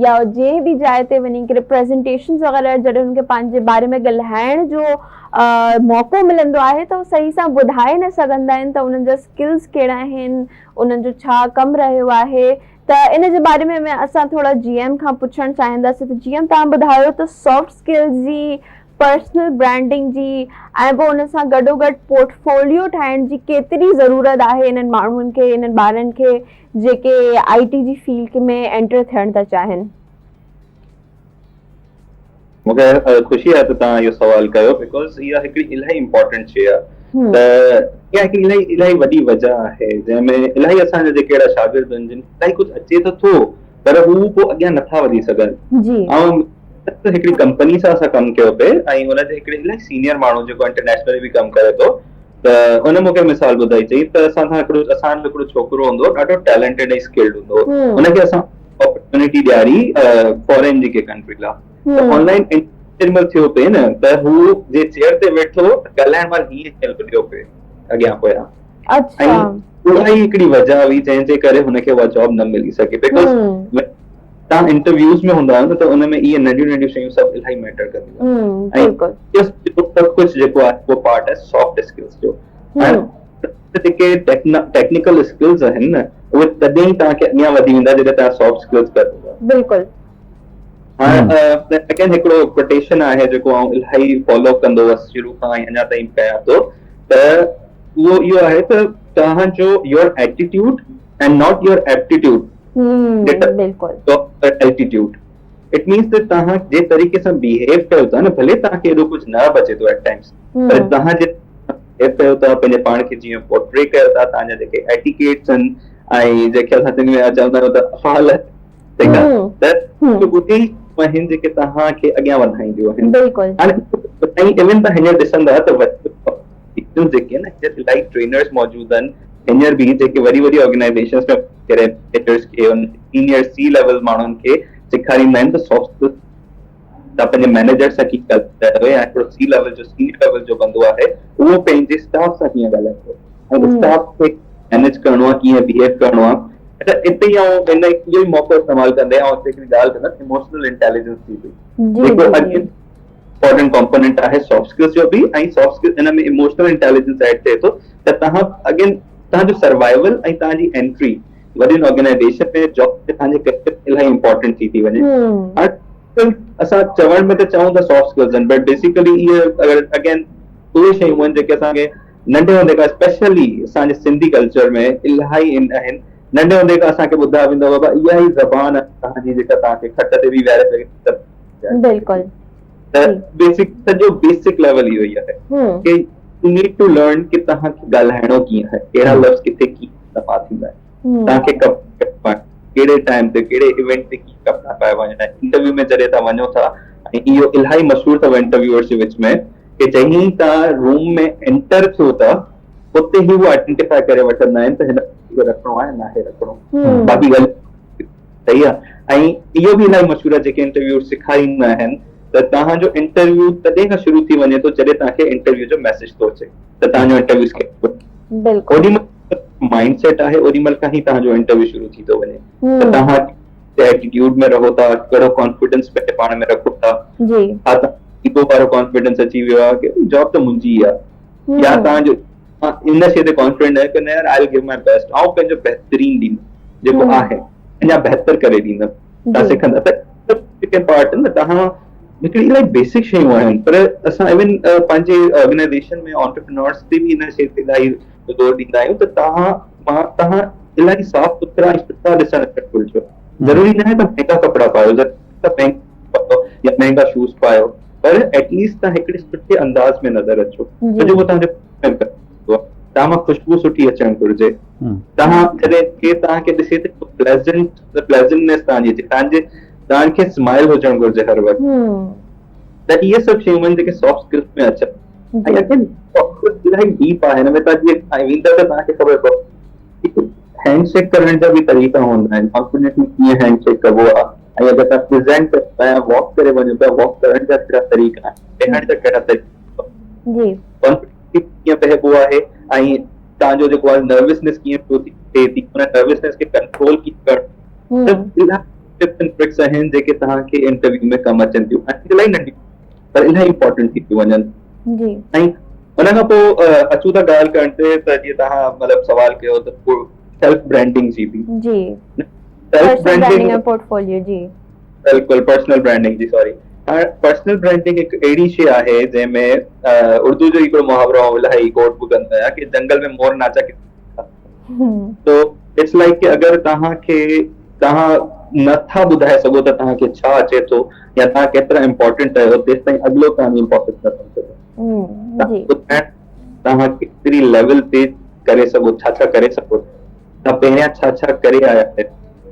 يا جنهن به جاء تي وڃي ڪري پريزنٽيشنز وغيره جڏهن انهن کي پنهنجي باري ۾ ڳالهائڻ جو موقعو ملندو آهي ته صحيح سان ٻڌائي نه سگهندا آهن ته انهن جا اسڪلز ڪهڙا آهن انهن جو ڇا ڪم رهيو آهي ته ان جي باري ۾ اسان ٿورا جي ايم کان پڇڻ چاهينداسين ته جي ايم توهان ٻڌايو ته سافٽ اسڪلز جي پرسنل برانڊنگ جي ۽ پوء ان سان گڏوگڏ پورٽفوليو ٺاهڻ جي ڪيتري ضرورت آهي انهن ماڻهن کي انهن ٻارن کي جيڪي آء ٽي جي فيلڊ ۾ اينٽر ٿيڻ ٿا چاهين.
مون کي خوشي آهي ته توهان اهو سوال ڪيو because اها هڪڙي الاهي امپورٽنٽ شيء آهي ته اها هڪڙي الاهي الاهي وڏي وجه آهي جنهن ۾ الاهي اسان جا جيڪي اهڙا شاگرد آهن جن کي الاهي ڪجهه اچي ته ٿو پر هو پوء اڳيان نٿا وڌي سگهن. آئون هڪڙي ڪمپني سان اسان ڪم ڪيو پئي ۽ ان جي هڪڙي الاهي سينيئر ماڻهو جيڪو انٽرنيشنلي به ڪم ڪري ٿو ته ان مون کي مثال ٻڌائي چئي ته اسان سان هڪڙو اسان جو هڪڙو ڇوڪرو هوندو هو ڏاڍو ٽيلنٽيڊ ۽ اسڪلڊ هوندو هو ان کي اسان اپرچونٽي ڏياري فارين جي ڪنهن ڪنٽري لاء ته آن لائن انٽرويو مهل ٿيو پئي نه ته هو جي چيئر تي ويٺو ته ڳالهائڻ مهل هيئن هيئن لڏيو پئي اڳيان پويان ۽ اها ئي هڪڙي وجه هئي جنهن جي ڪري هن کي اها جاب نه ملي سگهي because توهان انٽرويوز ۾ هوندا آهيو نه ته ان ۾ اهي ننڍيون ننڍيون شيون سڀ الاهي ميٽر ڪنديون آهن ۽ سڀ ڪجهه جيڪو آهي اهو پارٽ آهي سافٽ اسڪلز جو ۽ جيڪي ٽيڪنيڪل اسڪلز آهن نه اهي تڏهن ئي توهان کي اڳيان وڌي ويندا جڏهن توهان سافٽ اسڪلز ڪندا.
بلڪل.
هاڻ اگين هڪڙو ڪوٽيشن آهي جيڪو آئون الاهي فالو ڪندو هئس شروع کان ۽ اڃا تائين ڪيان ٿو ته اهو اهو آهي ته توهان جو your attitude and not your aptitude
بلڪل
الٽيٽيوڊ it means ته توهان جي طريقي سان بيهيو ڪيو ٿا نه ڀلي توهان کي ايڏو ڪجهه نه به اچي ٿو ايٽ ٽائمز پر توهان جي بيهيو ڪيو ٿا پنهنجي پاڻ کي جيئن پورٽري ڪيو ٿا توهان جا جيڪي ايٽيڪيٽس آهن ۽ جيڪي اسان سنڌ ۾ چوندا آهيون ته افعال ٺيڪ آهي ته اهي ئي آهن جيڪي توهان کي اڳيان وڌائينديون آهن.
بلڪل.
هاڻي ۽ ايون توهان هينئر ڏسندا ته جيڪي آهن هينئر الاهي ٽرينرز موجود آهن هينئر به جيڪي وڏي وڏي آرگنائيزيشنز ۾ ڪري مينيجرز کي سينيئر سي ليول ماڻهن کي سيکاريندا آهن ته سافٽ اسڪلز تان پنهنجي مينيجر سان ڪيئن ڳالهائيندا آهيو يا هڪڙو سي ليول جو سينيئر ليول جو بندو آهي اهو پنهنجي اسٽاف سان ڪيئن ڳالهائيندو ۽ اسٽاف کي مينيج ڪرڻو آهي ڪيئن بيهيو ڪرڻو آهي اچا اتي ئي آئون هن اهو ئي موقعو استعمال ڪندي آئون هتي هڪڙي ڳالهه ڪندس اموشنل انٽيليجنس جي به جيڪو اڳ امپورٽنٽ ڪمپونينٽ آهي سافٽ اسڪلز جو به ۽ سافٽ اسڪلز ان ۾ اموشنل انٽيليجنس ايڊ ٿئي ٿو ته توهان اگين توهان جو سروائيول ۽ توهان جي انٽري وڏين آرگنائيزيشن ۾ جاب ۾ توهان جي ڪريئر الاهي امپورٽنٽ ٿي ٿي وڃي. هاڻ اسڪلز اسان چوڻ ۾ ته چئون ٿا سافٽ اسڪلز آهن بٽ بيسيڪلي اهي اگر اگين اهي شيون آهن جيڪي اسان کي ننڍي هوندي کان اسپيشلي اسان جي سنڌي ڪلچر ۾ الاهي ان آهن ننڍي هوندي کان اسان کي ٻڌايو ويندو بابا اها ئي زبان آهي توهان جي جيڪا توهان کي کٽ تي به ويهاري سگهي ٿي.
بلڪل
ته بيسڪ سڄو بيسڪ ليول اهو ئي آهي ڪي يو نيڊ ٽو لرن ڪي توهان کي ڳالهائڻو ڪيئن آهي ڪهڙا لفظ ڪٿي ڪيئن استعمال ٿيندا آهن توهان کي ڪپڙا ڪهڙي ٽائيم تي ڪهڙي ايونٽ تي ڪيئن ڪپڙا پائي وڃڻا آهن انٽرويو ۾ جڏهن توهان وڃو ٿا ۽ اهو الاهي مشهور اٿو انٽرويوئرس جي وچ ۾ ڪي جئين ئي توهان روم ۾ انٽر ٿيو ٿا اتي ئي هو آئيڊينٽيفائي ڪري وٺندا آهن ته هن کي رکڻو آهي ناهي رکڻو باقي ڳالهه صحيح آهي ۽ اهو به الاهي مشهور آهي جيڪي انٽرويو سيکاريندا آهن ته توهان جو انٽرويو تڏهن کان شروع ٿي وڃي ٿو جڏهن توهان کي انٽرويو جو ميسيج ٿو اچي ته توهان جو انٽرويو
بلڪل
اوڏي مهل مائنڊ سيٽ آهي اوڏي مهل کان ئي توهان جو انٽرويو شروع ٿي ٿو وڃي ته توهان ايٽيٽيوڊ ۾ رهو ٿا ڪهڙو ڪانفيڊنس پنهنجي پاڻ ۾ رکو ٿا
جي
ها ته ايگو وارو ڪانفيڊنس اچي ويو آهي ڪي جاب ته منهنجي ئي آهي يا توهان جو ان شيء تي ڪانفيڊنٽ آهي ڪي نه يار I will give my best آئون پنهنجو بهترين ڏيندم جيڪو آهي اڃا بهتر ڪري ڏيندم توهان سکندا ته جيڪي پارٽ نه توهان هڪڙي الاهي بيسڪ شيون آهن پر اسان ايون پنهنجي آرگنائيزيشن ۾ آنٽرپرينورس تي به ان شيء تي الاهي زور ڏيندا آهيون ته توهان مان توهان الاهي صاف سٿرا ۽ سٺا ڏسڻ اچڻ گهرجو ضروري نه آهي ته مهنگا ڪپڙا پايو ضروري ته مهنگا يا مهنگا شوز پايو پر ايٽ ليسٽ توهان هڪڙي سٺي انداز ۾ نظر اچو ڇو جو اهو توهان جو توهان مان خوشبو سٺي اچڻ گهرجي توهان جڏهن ڪير توهان کي ڏسي ته پليزنٽ پليزنٽنيس توهان جي اچي توهان جي توهان کي اسمائل هجڻ گهرجي هر وقت ته اهي سڀ شيون آهن جيڪي سافٽ اسڪلز ۾ اچن ۽ اگين سافٽ اسڪلز الاهي ڊيپ آهي هن ۾ توهان جيئن ويندا ته توهان کي خبر پوندي هينڊ شيڪ ڪرڻ جا به طريقا هوندا آهن ڪانفيڊنٽلي ڪيئن هينڊ شيڪ ڪبو آهي ۽ اگر توهان پريزنٽ ڪيو ٿا يا واڪ ڪري وڃو پيا واڪ ڪرڻ جا ڪهڙا طريقا آهن ويهڻ جا ڪهڙا طريقا
جي
ڪانفيڊنٽلي ڪيئن ويهبو آهي ۽ توهان جو جيڪو آهي نروسنيس ڪيئن ٿئي ٿي ان نروسنيس کي ڪنٽرول ڪيئن ڪرڻ ته الاهي ٽپس اينڊ ٽرڪس آهن جيڪي توهان کي انٽرويو ۾ ڪم اچن ٿيون ۽ الاهي ننڍيون پر الاهي امپورٽنٽ ٿي ٿيون وڃن.
جي.
۽ ان کان پوء اچون ٿا ڳالهه ڪرڻ تي ته جيئن توهان مطلب سوال ڪيو ته سيلف برانڊنگ جي به.
جي.
سيلف برانڊنگ
۽ پورٽفوليو جي.
بلڪل پرسنل برانڊنگ جي سوري هاڻ پرسنل برانڊنگ هڪ اهڙي شيء آهي جنهن ۾ اردو جو هڪڙو محاورو آئون الاهي ڪوٽ به ڪندو آهيان ڪي جنگل ۾ مور ناچا ڪي تو it's like ڪي اگر توهان کي توهان نه ٿا ٻڌائي سگهو ته توهان کي ڇا اچي ٿو يا توهان ڪيترا امپورٽنٽ آهيو تيستائين اڳلو توهان جي امپورٽنس نه سمجهندو. ٻڌائڻ توهان ڪيتري ليول تي ڪري سگهو ڇا ڇا ڪري سگهو ٿا توهان پهريان ڇا ڇا ڪري آيا آهيو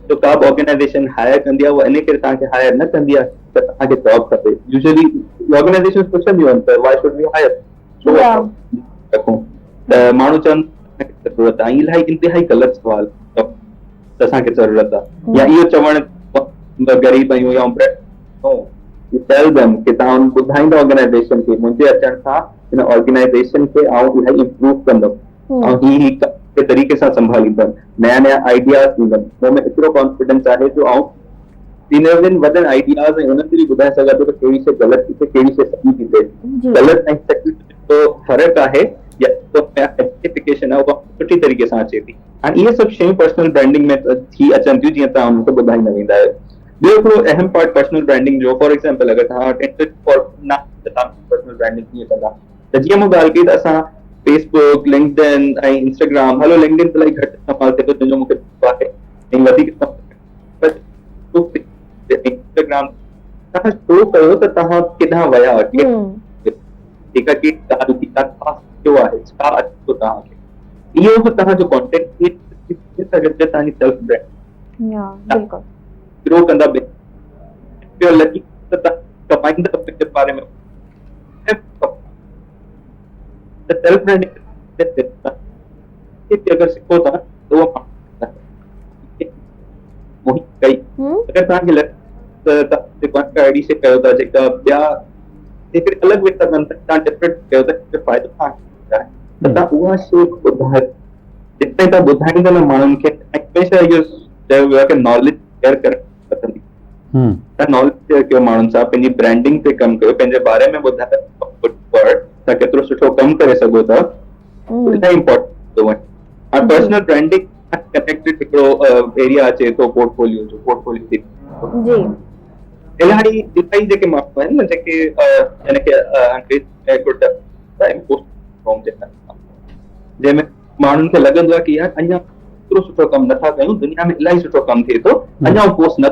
ڇو ڪا به آرگنائيزيشن هائر ڪندي آهي اها ان ڪري توهان کي هائر نه ڪندي آهي ته توهان کي جاب کپي يوزلي آرگنائيزيشن پڇنديون آهن ته وائي should we higher ڇو رکون ته ماڻهو چون ضرورت آهي الاهي انتهائي غلط سوال ته اسان کي ضرورت آهي يا اهو چوڻ غريب آهيون يا you tell them ڪي توهان ٻڌائيندا آرگنائيزيشن کي منهنجي اچڻ سان هن آرگنائيزيشن کي آئون الاهي امپروو ڪندم ۽ هي هي ڪم طريقي سان سنڀاليندم نيا نيا آئيڊياز ڏيندم مون ۾ ايترو ڪانفيڊنس آهي جو آئون سينئرز وڏن آئيڊياز ۽ انهن تي به ٻڌائي سگهان ٿو ته ڪهڙي شيء غلط ٿي ٿئي ڪهڙي شيء صحيح ٿي ٿئي. غلط ۽ صحيح جو جيڪو فرق آهي يا جيڪو آئيڊينٽيفڪيشن آهي اها سٺي طريقي سان اچي ٿي. هاڻي اهي سڀ شيون پرسنل برانڊنگ ۾ ٿي اچن ٿيون جيئن توهان انهن کي ٻڌائيندا ويندا آهيو. ٻيو هڪڙو اهم پارٽ پرسنل برانڊنگ جو فار ايگزامپل اگر توهان وٽ انٽرنيٽ فار نه ته توهان پرسنل برانڊنگ ڪيئن ڪندا ته جيئن مون ڳالهه ڪئي ته اسان فيس بڪ، لنڪڊ ان ۽ انسٽاگرام هلو لنڪڊ ان ته الاهي گهٽ استعمال ٿئي ٿو جنهن جو مون کي آهي ۽ وڌيڪ انسٽاگرام توهان شو ڪيو ته توهان ڪيڏانهن ويا ٺيڪ آهي ڪهڙي ڳالهه ٿي توهان ڇا سکيو آهي ڇا اچي ٿو توهان کي اهو به توهان جو ڪانٽينٽ ڪريئيٽ توهان جي سيلف برانڊ
بلڪل
گرو ڪندا پيو لڳي ته توهان ڪمائيندا پنهنجي باري ۾ ته سيلف برانڊنگ اگر سکو ٿا ته اهو مهم ڪئي اگر توهان کي لڳي ته توهان جيڪو آهي اهڙي شيء ڪيو ٿا جيڪا ٻيا هڪڙي الڳ وي ٿا ڪن ته توهان ڊفرنٽ ڪيو ٿا ته فائدو توهان کي آهي ته توهان اها شيء ٻڌايو جيستائين توهان ٻڌائيندا نه ماڻهن کي هميشه اهو چيو ويو آهي ڪه ناليج شيئر ڪرڻ پسند توهان ناليج شيئر ڪيو ماڻهن سان پنهنجي برانڊنگ تي ڪم ڪيو پنهنجي باري ۾ ٻڌايو توهان ڪيترو سٺو ڪم ڪري سگهو ٿا الاهي امپورٽنٽ ٿو وڃي هاڻ پرسنل برانڊنگ سان ڪنيڪٽيڊ هڪڙو ايريا اچي ٿو پورٽ فوليو جو پورٽ فوليو
جي.
الاهي الاهي جيڪي ماڻهو آهن نه جيڪي هن کي انگريزي ۾ هڪڙو ٽرم آهي امپوسٽر سنڊروم جيڪا جنهن ۾ ماڻهن کي لڳندو آهي ڪي يار اڃا ايترو سٺو ڪم نٿا ڪيون دنيا ۾ الاهي سٺو ڪم ٿئي ٿو اڃا هو پوسٽ نه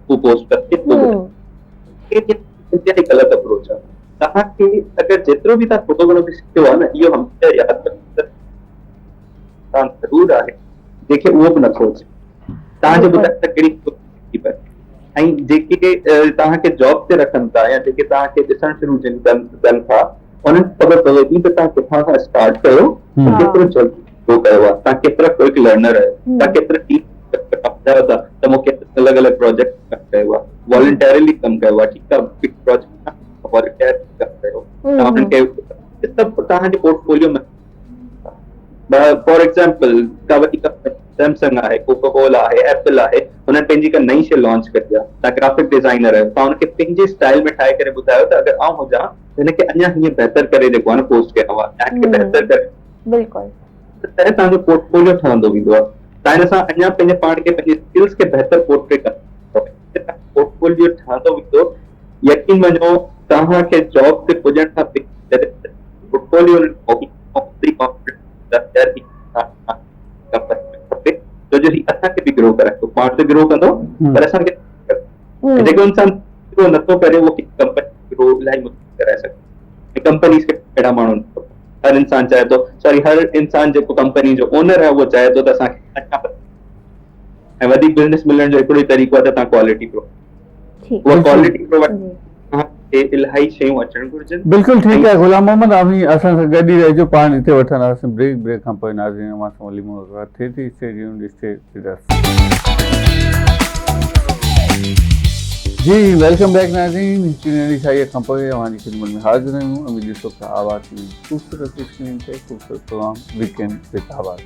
هو پوسٽ ڪري انتهائي غلط اپروچ آهي توهان کي اگر جيترو به توهان ٿورو گهڻو به سکيو آهي نه اهو هميشه ياد رکو ته ضرور آهي جنهن کي اهو به نٿو اچي توهان کي ٻڌايو ته ڪهڙي ٿي پئي ۽ جيڪي توهان کي جاب تي رکن ٿا يا جيڪي توهان کي ڏسڻ شروع جن ڪن ڪن ٿا انهن کي خبر پوي ٿي ته توهان ڪٿان کان اسٽارٽ ڪيو ۽ ڪيترو جلدي گرو ڪيو آهي توهان ڪيترا ڪوئڪ لرنر آهيو توهان ڪيترا ٽيم ٻڌايو ٿا ته مون ڪيترا الڳ الڳ پروجيڪٽ ڪم ڪيو آهي والنٽيرلي ڪم ڪيو آهي ٺيڪ آهي پروجيڪٽ والنٽيرلي ڪم ڪيو توهان انهن کي سڀ توهان جي پورٽ فوليو ۾ فار ايگزامپل ڪا وڏي ڪمپني سيمسنگ آهي ڪوڪا ڪولا آهي ايپل آهي انهن پنهنجي ڪا نئين شيء لانچ ڪئي آهي توهان گرافڪ ڊزائنر آهيو توهان ان کي پنهنجي اسٽائل ۾ ٺاهي ڪري ٻڌايو ته اگر آئون هجان ته هن کي اڃا هيئن بهتر ڪري جيڪو آهي نه پوسٽ ڪيان ها يا هن کي بهتر ڪري
بلڪل
ته توهان جو پورٽ فوليو ٺهندو ويندو آهي توهان هن سان اڃا پنهنجي پاڻ کي پنهنجي اسڪلس کي بهتر پورٽري ڪندا پورٽ فوليو ٺهندو ويندو يقين مڃو توهان کي جاب تي پڄڻ کان پهرين جڏهن پورٽفوليو کپي ڇو جو هي اسان کي به گرو ڪرائي ٿو پاڻ ته گرو ڪندو پر اسان کي جيڪو انسان گرو نٿو ڪري اهو ڪمپني گرو الاهي مشڪل ڪرائي سگهي ۽ ڪمپنيز کي اهڙا ماڻهو نه کپن هر انسان چاهي ٿو سوري هر انسان جيڪو ڪمپني جو اونر آهي اهو چاهي ٿو ته اسان کي اڃا ۽ وڌيڪ بزنس ملڻ جو هڪڙو ئي طريقو آهي ته توهان ڪوالٽي پرووائڊ اها ڪوالٽي پرووائڊ کي الاهي شيون اچڻ گهرجن.
بلڪل ٺيڪ آهي غلام محمد اوهين اسان سان گڏ ئي رهجو پاڻ هتي وٺنداسين بريڪ بريڪ کان پوء ناظرين اوهان سان ولي ملاقات ٿئي ٿي stay tuned stay with us. جي welcome back ناظرين هڪ ننڍي سائي کان پوء اوهان جي خدمت ۾ حاضر آهيون اوهين ڏسو پيا آواز ٽي وي جي خوبصورت اسڪرين تي خوبصورت پروگرام ويڪينڊ وٿ آواز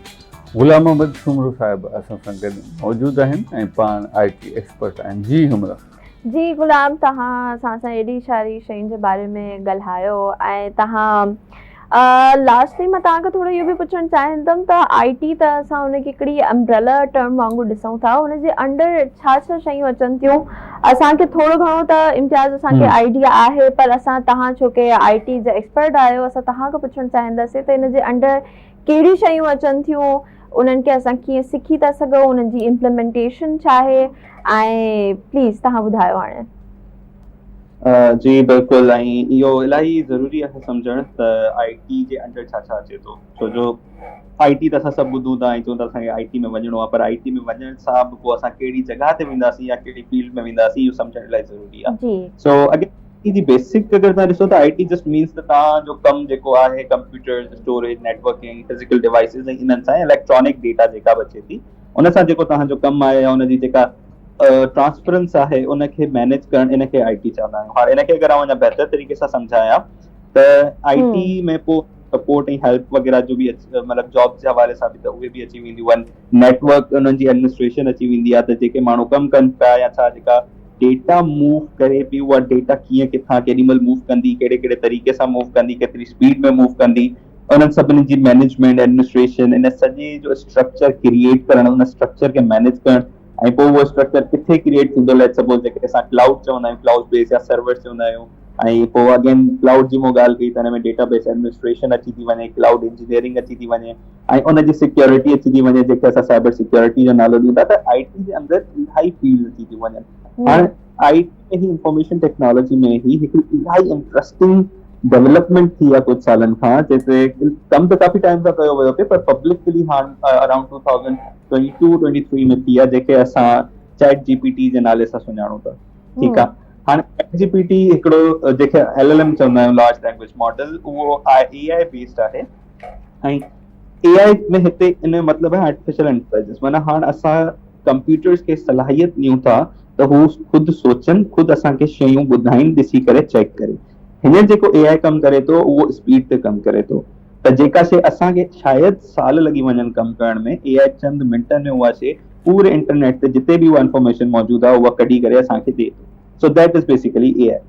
غلام محمد سومرو صاحب اسان سان گڏ موجود آهن ۽ پاڻ آء ٽي ايڪسپرٽ آهن جي همرا.
جي غلام توهان اسان سان ايڏي ساري شين جي باري ۾ ڳالهايو ۽ توهان لاسٽلي مان توهان کان ٿورو اهو به پڇڻ چاهيندم ته آء ٽي ته اسان ان کي هڪڙي امبريلا ٽرم وانگر ڏسون ٿا ان جي انڊر ڇا ڇا شيون اچن ٿيون اسان کي ٿورو گهڻو ته امتياز اسان کي آئيڊيا آهي پر اسان توهان ڇو ڪي آء ٽي جا ايڪسپرٽ آهيو اسان توهان کان پڇڻ چاهينداسين ته ان جي انڊر ڪهڙيون شيون اچن ٿيون انهن کي اسان ڪيئن سکي ٿا سگهون انهن جي امپليمينٽيشن ڇا آهي ۽ پليز توهان ٻڌايو هاڻي.
جي بلڪل ۽ اهو الاهي ضروري آهي سمجهڻ ته آء ٽي جي انڊر ڇا ڇا اچي ٿو ڇو جو آء ٽي ته اسان سڀ ٻڌون ٿا ۽ چون ٿا اسان کي آء ٽي ۾ وڃڻو آهي پر آء ٽي ۾ وڃڻ سان به پوء اسان ڪهڙي جڳهه تي وينداسين يا ڪهڙي فيلڊ ۾ وينداسين اهو سمجهڻ الاهي ضروري آهي سو اگين ٽي جي بيسڪ اگر توهان ڏسو ته آء ٽي جسٽ مينز ته توهان جو ڪم جيڪو آهي computers, storage, networking, physical devices ۽ انهن سان اليڪٽرانڪ ڊيٽا جيڪا به اچي ٿي ان سان جيڪو توهان جو ڪم آهي يا ان جي جيڪا ٽرانسپرنس آهي ان کي مينيج ڪرڻ ان کي آء ٽي چوندا آهيون هاڻي ان کي اگر آئون اڃا بهتر طريقي سان سمجهايان ته آء ٽي ۾ پوء سپورٽ ۽ هيلپ وغيره جو به مطلب جابس جي حوالي سان به ته اهي به اچي وينديون آهن نيٽورڪ انهن جي ايڊمنسٽريشن اچي ويندي آهي ته جيڪي ماڻهو ڪم ڪن پيا يا ڇا جيڪا ڊيٽا موو ڪري پئي اها ڊيٽا ڪيئن ڪٿان ڪيڏي مهل موو ڪندي ڪهڙي ڪهڙي طريقي سان موو ڪندي ڪيتري اسپيڊ ۾ موو ڪندي انهن سڀني جي مينيجمينٽ ايڊمنسٽريشن ان سڄي جو اسٽرڪچر ڪريئيٽ ڪرڻ ان اسٽرڪچر کي مينيج ڪرڻ ۽ پوء اهو اسٽرڪچر ڪٿي ڪريئيٽ ٿيندو ليٽ سپوز جيڪي اسان ڪلائوڊ چوندا آهيون ڪلائوڊ بيس يا سرور چوندا آهيون ۽ پوء اگين ڪلائوڊ جي مون ڳالهه ڪئي ته ان ۾ ڊيٽا بيس ايڊمنسٽريشن اچي ٿي وڃي ڪلائوڊ انجنيئرنگ اچي ٿي وڃي ۽ ان جي سيڪيورٽي اچي ٿي وڃي جنهن کي اسان سائبر سيڪيورٽي جو نالو ڏيون ٿا ته آء ٽي جي اندر الاهي فيلڊ اچي ٿيون وڃن هاڻي آء ٽي ۾ هي انفارميشن ٽيڪنالاجي ۾ هي هڪڙي الاهي انٽرسٽنگ ڊولپمينٽ ٿي آهي ڪجهه سالن کان جيتري ڪم ته ڪافي ٽائيم کان ڪيو ويو پئي پر پبلڪلي هاڻ اراؤنڊ 2022 23 ۾ ٿي آهي جنهن کي اسان چيٽ جي پي ٽي جي نالي سان سڃاڻون ٿا ٺيڪ آهي هاڻي چيٽ جي پي ٽي هڪڙو جنهن کي ايل ايل ايم چوندا آهيون لارج لينگويج ماڊل اهو اي آء بيسڊ آهي ۽ اي آء ۾ هتي ان جو مطلب آهي آرٽيفيشل انٽيليجنس معنيٰ هاڻ اسان ڪمپيوٽرز کي صلاحيت ڏيون ٿا ته هو خود سوچن خود اسان کي شيون ٻڌائين ڏسي ڪري چيڪ ڪري هينئر جيڪو اي آء ڪم ڪري ٿو اهو اسپيڊ تي ڪم ڪري ٿو ته جيڪا شي اسان کي شايد سال لڳي وڃن ڪم ڪرڻ ۾ اي آء چند منٽن ۾ اها شي پوري انٽرنيٽ تي جتي به اها انفارميشن موجود آهي اها ڪڍي ڪري اسان کي ڏي ٿو سو that is basically اي آء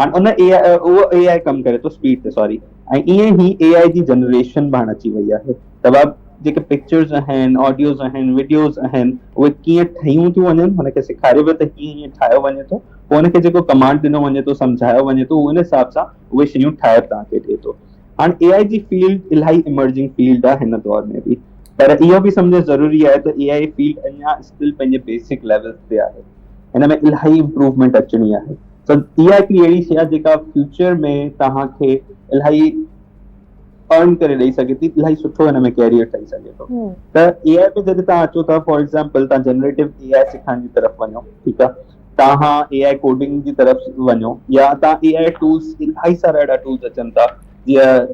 هاڻ ان اي آء اهو اي آء ڪم ڪري ٿو اسپيڊ تي سوري ۽ ائين ئي اي آء جي جنريشن به هاڻ اچي وئي آهي ته جيڪي پڪچرز آهن، آڊيوز آهن، وڊيوز آهن، اهي ڪيئن ٺهيون ٿيون وڃن، هن کي سيکاريو ويو ته هيئن هيئن ٺاهيو وڃي ٿو، پوء هن کي جيڪو ڪمانڊ ڏنو وڃي ٿو، سمجهايو وڃي ٿو، ان حساب سان اهي شيون ٺاهي توهان کي ڏئي ٿو. هاڻ اي آء جي فيلڊ الاهي ايمرجنگ فيلڊ آهي هن دور ۾ به، پر اهو به سمجهڻ ضروري آهي ته اي آء فيلڊ اڃا اسٽل پنهنجي بيسڪ ليولز تي آهي، هن ۾ الاهي امپروومينٽ اچڻي آهي. ته اها هڪڙي اهڙي شيء آهي جيڪا فيوچر ۾ توهان کي الاهي ارن ڪري ڏئي سگهي ٿي، الاهي سٺو هن ۾ ڪيريئر ٺهي سگهي ٿو. ته اي آء ۾ جڏهن توهان اچو ٿا فار ايگزامپل توهان جنريٽو اي آء سکڻ جي طرف وڃو، ٺيڪ آهي، توهان اي آء ڪوڊنگ جي طرف وڃو يا توهان اي آء ٽولس، الاهي سارا اهڙا ٽولس اچن ٿا. جيئن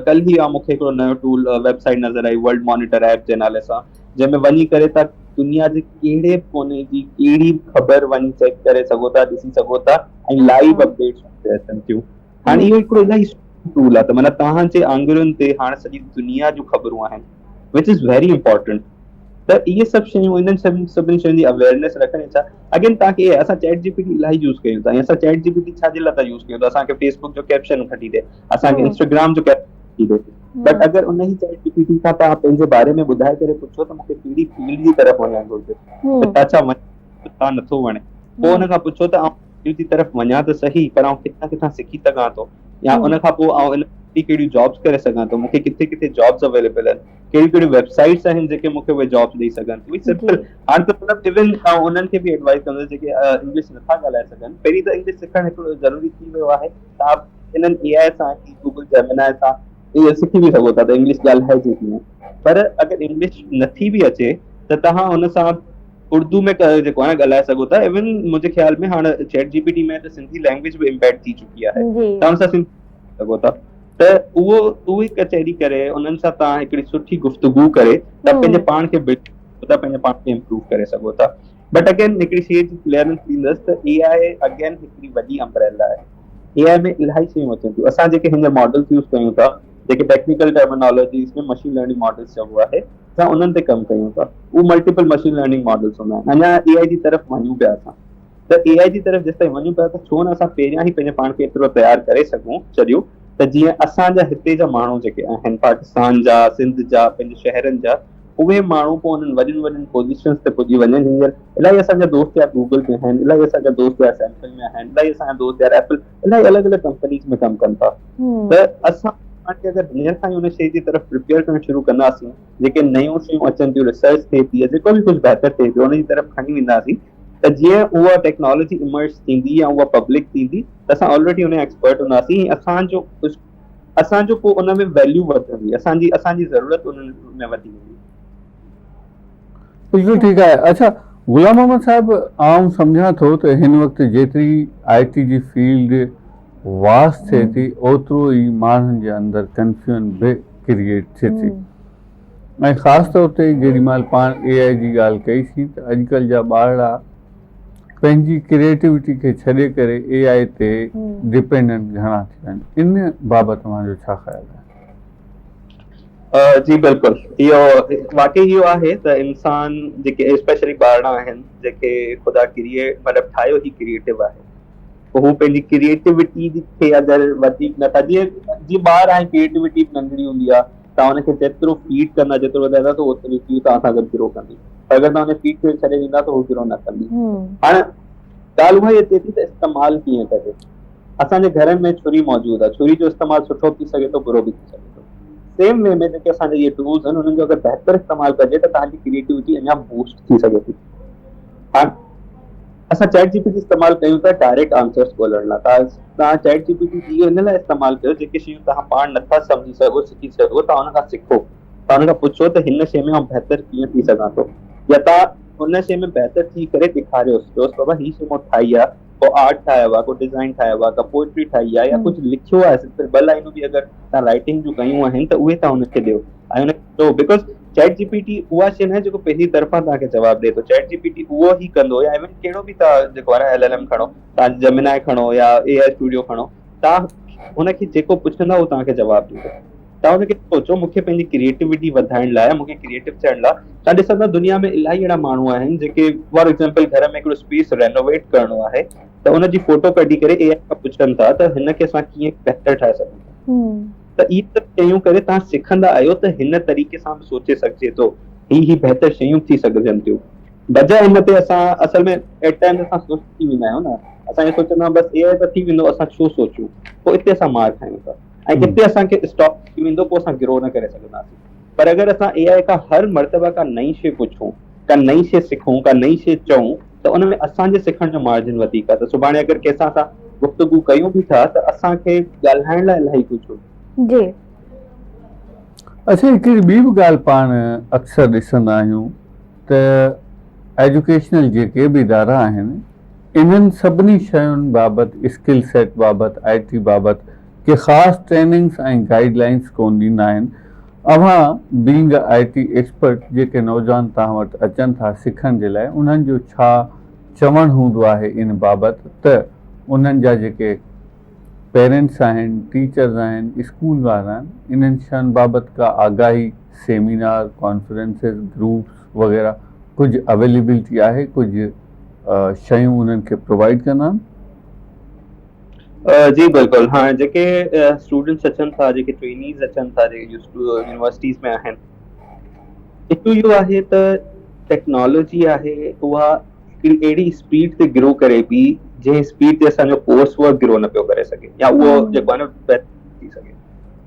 ڪلهه ئي مون کي هڪڙو نيو ٽول ويب سائيٽ نظر آئي ورلڊ مانيٽر ايپ جي نالي سان، جنهن ۾ وڃي ڪري توهان دنيا جي ڪهڙي به ڪوني جي ڪهڙي به خبر وڃي چيڪ ڪري سگهو ٿا، ڏسي سگهو ٿا ۽ لائيو اپڊيٽس اچن ٿيون. هاڻي اهو هڪڙو الاهي سٺو ٽول آهي ته معنيٰ توهان جي آڱرين تي هاڻ سڄي دنيا جون خبرون آهن، وچ is very important. ته اهي سڀ شيون، انهن سڀني شين جي اويئرنيس رکڻ ڇا اگين توهان کي اسان چيٽ جي پي ٽي الاهي يوز ڪيون ٿا ۽ اسان چيٽ جي پي ٽي ڇا جي لاء ٿا يوز ڪيون ته اسان کي فيس بڪ جو ڪيپشن کڻي ڏي، اسان کي انسٽاگرام جو ڪيپشن کڻي ڏي. بٽ اگر ان ئي چيٽ جي پي ٽي کان توهان پنهنجي باري ۾ ٻڌائي ڪري پڇو ته مون کي ڪهڙي فيلڊ جي طرف وڃڻ گهرجي، ته ڇا ڇا وڻي ٿو ڇا نٿو وڻي، پوء ان کان پڇو ته آئون فيلڊ جي طرف وڃان ته صحيح پر آئون ڪٿان ڪٿان سکي سگهان ٿو، يا ان کان پوء آئون ان ڪهڙيون ڪهڙيون جابس ڪري سگهان ٿو، مون کي ڪٿي ڪٿي جابس اويليبل آهن، ڪهڙيون ڪهڙيون ويب سائيٽس آهن جيڪي مون کي اهي جابس ڏئي سگهن ٿيون. سمپل هاڻ ته مطلب ايون آئون انهن کي به ايڊوائز ڪندس جيڪي انگلش نٿا ڳالهائي سگهن. پهرين ته انگلش سکڻ هڪڙو ضروري ٿي ويو آهي، توهان انهن اي آء سان گوگل جيمنائي سان اهو سکي به سگهو ٿا ته انگلش ڳالهائجي ڪيئن، پر اگر انگلش نٿي به اچي ته توهان ان سان اردو ۾ جيڪو آهي ڳالهائي سگهو ٿا. ايون منهنجي خيال ۾ هاڻ چيٽ جي پي ٽي ۾ ته سنڌي لينگويج به امبيڊ ٿي چڪي آهي، توهان ان سان سنڌي سگهو ٿا. ته اهو اهي ڪچهري ڪري انهن سان توهان هڪڙي سٺي گفتگو ڪري ته پنهنجي پاڻ کي بلڊ ٿا، پنهنجي پاڻ کي امپروو ڪري سگهو ٿا. بٽ اگين هڪڙي شيء جي ڪليئرنس ڏيندس ته اي آء اگين هڪڙي وڏي امبريلا آهي. اي آء ۾ الاهي شيون اچن ٿيون. اسان جيڪي هينئر ماڊلز يوز ڪيون ٿا، جيڪي technical terminologies ۾ machine learning models چئبو آهي، اسان انهن تي ڪم ڪيون ٿا. اهي ملٽيپل مشين لرننگ ماڊلز هوندا آهن. اڃا اي آء جي طرف وڃون پيا اسان، ته اي آء جي طرف جيستائين وڃون پيا ته ڇو نه اسان پهريان ئي پنهنجي پاڻ کي ايترو تيار ڪري سگهون ڇڏيون ته جيئن اسان جا هتي جا ماڻهو جيڪي آهن پاڪستان جا، سنڌ جا، پنهنجي شهرن جا، اهي ماڻهو پوء انهن وڏين وڏين پوزيشنز تي پڄي وڃن. هينئر الاهي اسان جا دوست يار گوگل ۾ آهن، الاهي اسان جا دوست يار سيمسنگ ۾ آهن، الاهي اسان جا دوست يار ايپل، الاهي الڳ الڳ ڪمپنيز ۾ ڪم ڪن ٿا. ته اسان پاڻ کي اگر هينئر کان ئي ان شيء جي طرف پريپيئر ڪرڻ شروع ڪنداسين، جيڪي نيون شيون اچن ٿيون، ريسرچ ٿئي ٿي يا جيڪو به ڪجهه بهتر ٿئي پيو ان جي طرف کڻي وينداسين ته جيئن اها ٽيڪنالاجي ايمرج ٿيندي يا اها پبلڪ ٿيندي ته اسان آلريڊي ان جا ايڪسپرٽ هونداسين ۽ اسان جو ڪجهه اسان جو پوء ان ۾ ويليو وڌندي، اسان جي اسان جي ضرورت ان ۾ وڌي ويندي.
بلڪل ٺيڪ آهي. اڇا غلام محمد صاحب آئون سمجهان ٿو ته هن وقت جيتري آء ٽي جي فيلڊ واسٽ ٿئي ٿي اوترو ئي ماڻهن جي اندر ڪنفيوئن به ڪريئيٽ ٿئي ٿي ۽ خاص طور تي جيڏي مهل پاڻ اي آء جي ڳالهه ڪئي سين ته اڄڪلهه جا ٻارڙا پنهنجي ڪريئيٽوٽي کي ڇڏي ڪري اي آء تي ڊپينڊنٽ گهڻا ٿي ويا آهن ان بابت اوهان جو ڇا خيال آهي؟
جي بلڪل اهو واقعي اهو آهي ته انسان جيڪي اسپيشلي ٻارڙا آهن جيڪي خدا ڪريئيٽ مطلب ٺاهيو ئي ڪريئيٽو آهي پوء هو پنهنجي ڪريئيٽوٽي کي اگر وڌيڪ نٿا جيئن جيئن ٻار آهن ڪريئيٽوٽي به ننڍڙي هوندي آهي توهان ان کي جيترو فيڊ ڪندا جيترو وڌائيندا ته اوتري ئي توهان سان گڏ گرو ڪندي پر اگر توهان ان کي فيڊ ڪري ڇڏي ڏيندا ته هو گرو نه ڪندي. هاڻ ڳالهه اها ئي اچي ٿي ته استعمال ڪيئن ڪجي. اسان جي گهرن ۾ ڇري موجود آهي، ڇري جو استعمال سٺو به ٿي سگهي ٿو برو به ٿي سگهي ٿو. سيم وي ۾ جيڪي اسان جا اهي ٽولز آهن انهن جو اگر بهتر استعمال ڪجي ته توهان جي ڪريئيٽوٽي اڃا بوسٽ ٿي سگهي ٿي. هاڻ اسان چيٽ جي پي ٽي استعمال ڪيون ٿا ڊائريڪٽ آنسرس ڳولڻ لاء. توهان چيٽ جي پي ٽي اهو ان لاء استعمال ڪيو جيڪي شيون توهان پاڻ نٿا سمجهي سگهو سکي سگهو توهان ان کان سکو. توهان ان کان پڇو ته هن شيء ۾ آئون بهتر ڪيئن ٿي سگهان ٿو يا توهان ان شيء ۾ بهتر ٿي ڪري ڏيکاريوس چئوس بابا هي شيء مون ٺاهي آهي ڪو آرٽ ٺاهيو آهي ڪو ڊزائن ٺاهيو آهي ڪا پوئٽري ٺاهي آهي يا ڪجهه لکيو آهي صرف ٻه لائنون به اگر توهان رائٽنگ جون ڪيون آهن ته اهي توهان ان کي ڏيو ۽ ان کي چئو because chat G P T اها شيء ناهي جيڪو پنهنجي طرفان توهان کي جواب ڏئي ٿو. چيٽ جي پي ٽي اهو ئي ڪندو يا ايون ڪهڙو به توهان جيڪو آهي نه ايل ايل ايم کڻو، توهان جيمنائي کڻو يا اي I studio کڻو، توهان هن کي جيڪو پڇندا اهو توهان کي جواب ڏيندو. توهان هن کي سوچو مون کي پنهنجي ڪريئيٽوٽي وڌائڻ لاء مون کي ڪريئيٽو ٿيڻ لاء توهان ڏسندا دنيا ۾ الاهي اهڙا ماڻهو آهن جيڪي فار ايگزامپل گهر ۾ هڪڙو اسپيس رينوويٽ ڪرڻو آهي ته ان جي فوٽو ڪڍي ڪري اي آء کان پڇن ٿا ته هن کي اسان ڪيئن بهتر ٺاهي سگهون ٿا. ته اهي سڀ شيون ڪري توهان سکندا آهيو ته هن طريقي سان به سوچي سگهجي ٿو، هي هي بهتر شيون ٿي سگهجن ٿيون. بجاء ان تي اسان اصل ۾ ايٽ ٽائمز اسان سست ٿي ويندا آهيون نه، اسان ائين سوچندا آهيون بس اي آء ته ٿي ويندو اسان ڇو سوچون، پوء اتي اسان مار کايون ٿا ۽ اتي اسان کي اسٽاپ ٿي ويندو پوء اسان گرو نه ڪري سگهنداسين. پر اگر اسان اي آء کان هر مرتبه ڪا نئين شيء پڇون، ڪا نئين شيء سکون، ڪا نئين شيء چئون ته ان ۾ اسان جي سکڻ جو مارجن وڌيڪ آهي ته سڀاڻي اگر ڪنهن سان اسان گفتگو ڪيون به ٿا ته اسان کي ڳالهائڻ لاء الاهي ڪجهه هوندو.
جي.
اڇا هڪڙي ٻي به ڳالهه پاڻ اڪثر ڏسندا آهيون ته ايجوڪيشنل جيڪي به ادارا آهن انهن سڀني شين بابت اسڪل سيٽ بابت آء ٽي بابت ڪي خاص ٽريننگس ۽ گائيڊ لائنس ڪون ڏيندا آهن اوهان being a I T expert جيڪي نوجوان توهان وٽ اچن ٿا سکڻ جي لاء انهن جو ڇا چوڻ هوندو آهي ان بابت ته انهن جا جيڪي پيرنٽس آهن ٽيچرز آهن اسڪول وارا آهن انهن شين بابت ڪا آگاهي سيمينار ڪانفرنسز گروپس وغيره ڪجهه اويليبلٽي آهي ڪجهه شيون انهن کي پرووائيڊ ڪندا آهن؟
جي بلڪل هاڻي جيڪي اسٽوڊنٽس اچن ٿا جيڪي ٽرينيز اچن ٿا جيڪي يونيورسٽيز ۾ آهن اشو اهو آهي ته ٽيڪنالاجي آهي اها هڪڙي اهڙي اسپيڊ تي گرو ڪري پئي جنهن اسپيڊ تي اسانجو ڪورس ورڪ گرو نه پيو ڪري سگهي يا اهو جيڪو آهي نه بهتر ٿي سگهي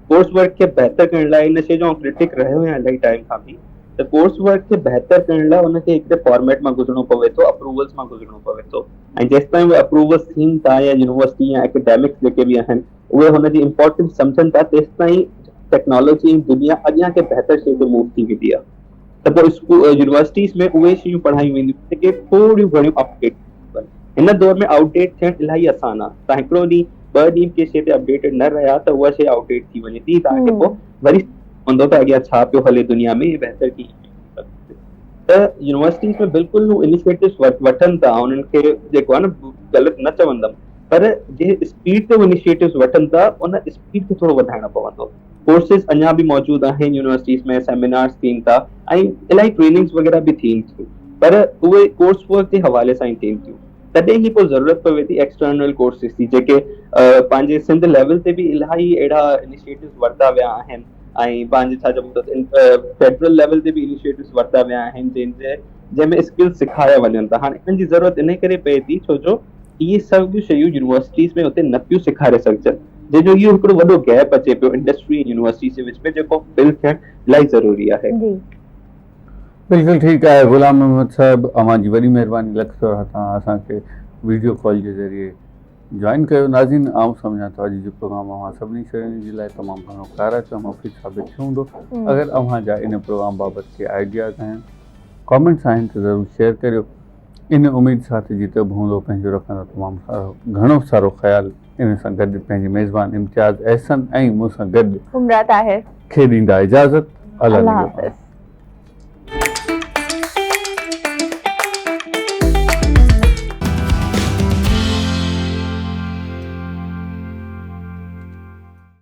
ڪورس ورڪ کي بهتر ڪرڻ لاء ان شيء جو آئون ڪرٽڪ رهيو آهيان الاهي ٽائيم کان به ته ڪورس ورڪ کي بهتر ڪرڻ لاء ان کي هڪڙي فارميٽ مان گذرڻو پوي ٿو اپروولس مان گذرڻو پوي ٿو ۽ جيستائين اهي اپروولس ٿين ٿا يا يونيورسٽي يا اڪيڊمڪس جيڪي به آهن اهي هن جي امپورٽنس سمجهن ٿا تيستائين ٽيڪنالاجي ۽ دنيا اڳيان ڪنهن بهتر شيء تي موو ٿي ويندي آهي ته پوء اسڪول يونيورسٽيز ۾ اهي شيون پڙهايون وينديون جيڪي ٿوريون گهڻيون اپڊيٽ هن دور ۾ آئوٽ ڊيٽ ٿيڻ الاهي آسان آهي تان هڪڙو ڏينهن ٻه ڏينهن ڪنهن شيء تي اپڊيٽيڊ نه رهيا ته اها شيء آئوٽ ڊيٽ ٿي وڃي ٿي توهان کي پوء وري پوندو ته اڳيان ڇا پيو هلي دنيا ۾ بهتر ڪيئن ته يونيورسٽيز ۾ بلڪل هو انيشيٽوز وٺن ٿا انهن کي جيڪو آهي نه غلط نه چوندم پر جنهن اسپيڊ تي هو انيشيٽوز وٺن ٿا ان اسپيڊ کي ٿورو وڌائڻو پوندو ڪورسز اڃا به موجود آهن يونيورسٽيز ۾ سيمينارز ٿين ٿا ۽ الاهي ٽريننگز وغيره به ٿين ٿيون پر اهي ڪورس ورڪ جي حوالي سان ئي ٿين ٿيون تڏهن ئي پوء ضرورت پوي ٿي ايڪسٽرنل ڪورسز جي جيڪي پنهنجي سنڌ ليول تي به الاهي اهڙا انيشيٽوز ورتا ويا آهن ۽ پنهنجي ڇا چئبو اٿس فيڊرل ليول تي به انيشيٽوز ورتا ويا آهن جنهن جي جنهن ۾ اسڪلز سيکاريا وڃن ٿا هاڻي انهن جي ضرورت انهي ڪري پئي ٿي ڇو جو اهي سڀ شيون يونيورسٽيز ۾ اتي نه پيون سيکاري سگهجن جنهن جو اهو هڪڙو وڏو گيپ اچي پيو انڊسٽري ۽ يونيورسٽيز جي وچ ۾ جيڪو فل ٿيڻ الاهي ضروري آهي.
جي.
بلڪل ٺيڪ آهي غلام محمد صاحب اوهان جي وڏي مهرباني لک ٿورا توهان اسان کي ويڊيو ڪال جي ذريعي جوائن ڪيو ناظرين آئون سمجهان ٿو اڄ جو پروگرام اوهان سڀني شهرين جي لاء تمام گهڻو ڪارائتو ۽ مفيد ثابت ٿيو هوندو اگر اوهان جا ان پروگرام بابت ڪي آئيڊياز آهن ڪامينٽس آهن ته ضرور شيئر ڪريو ان اميد سان ته جتي به هوندو پنهنجو رکندا تمام سارو گهڻو سارو خيال ان سان گڏ پنهنجي ميزبان امتياز احسن ۽ مون سان گڏ
عمره طاهر
کي ڏيندا اجازت الله
الله حافظ.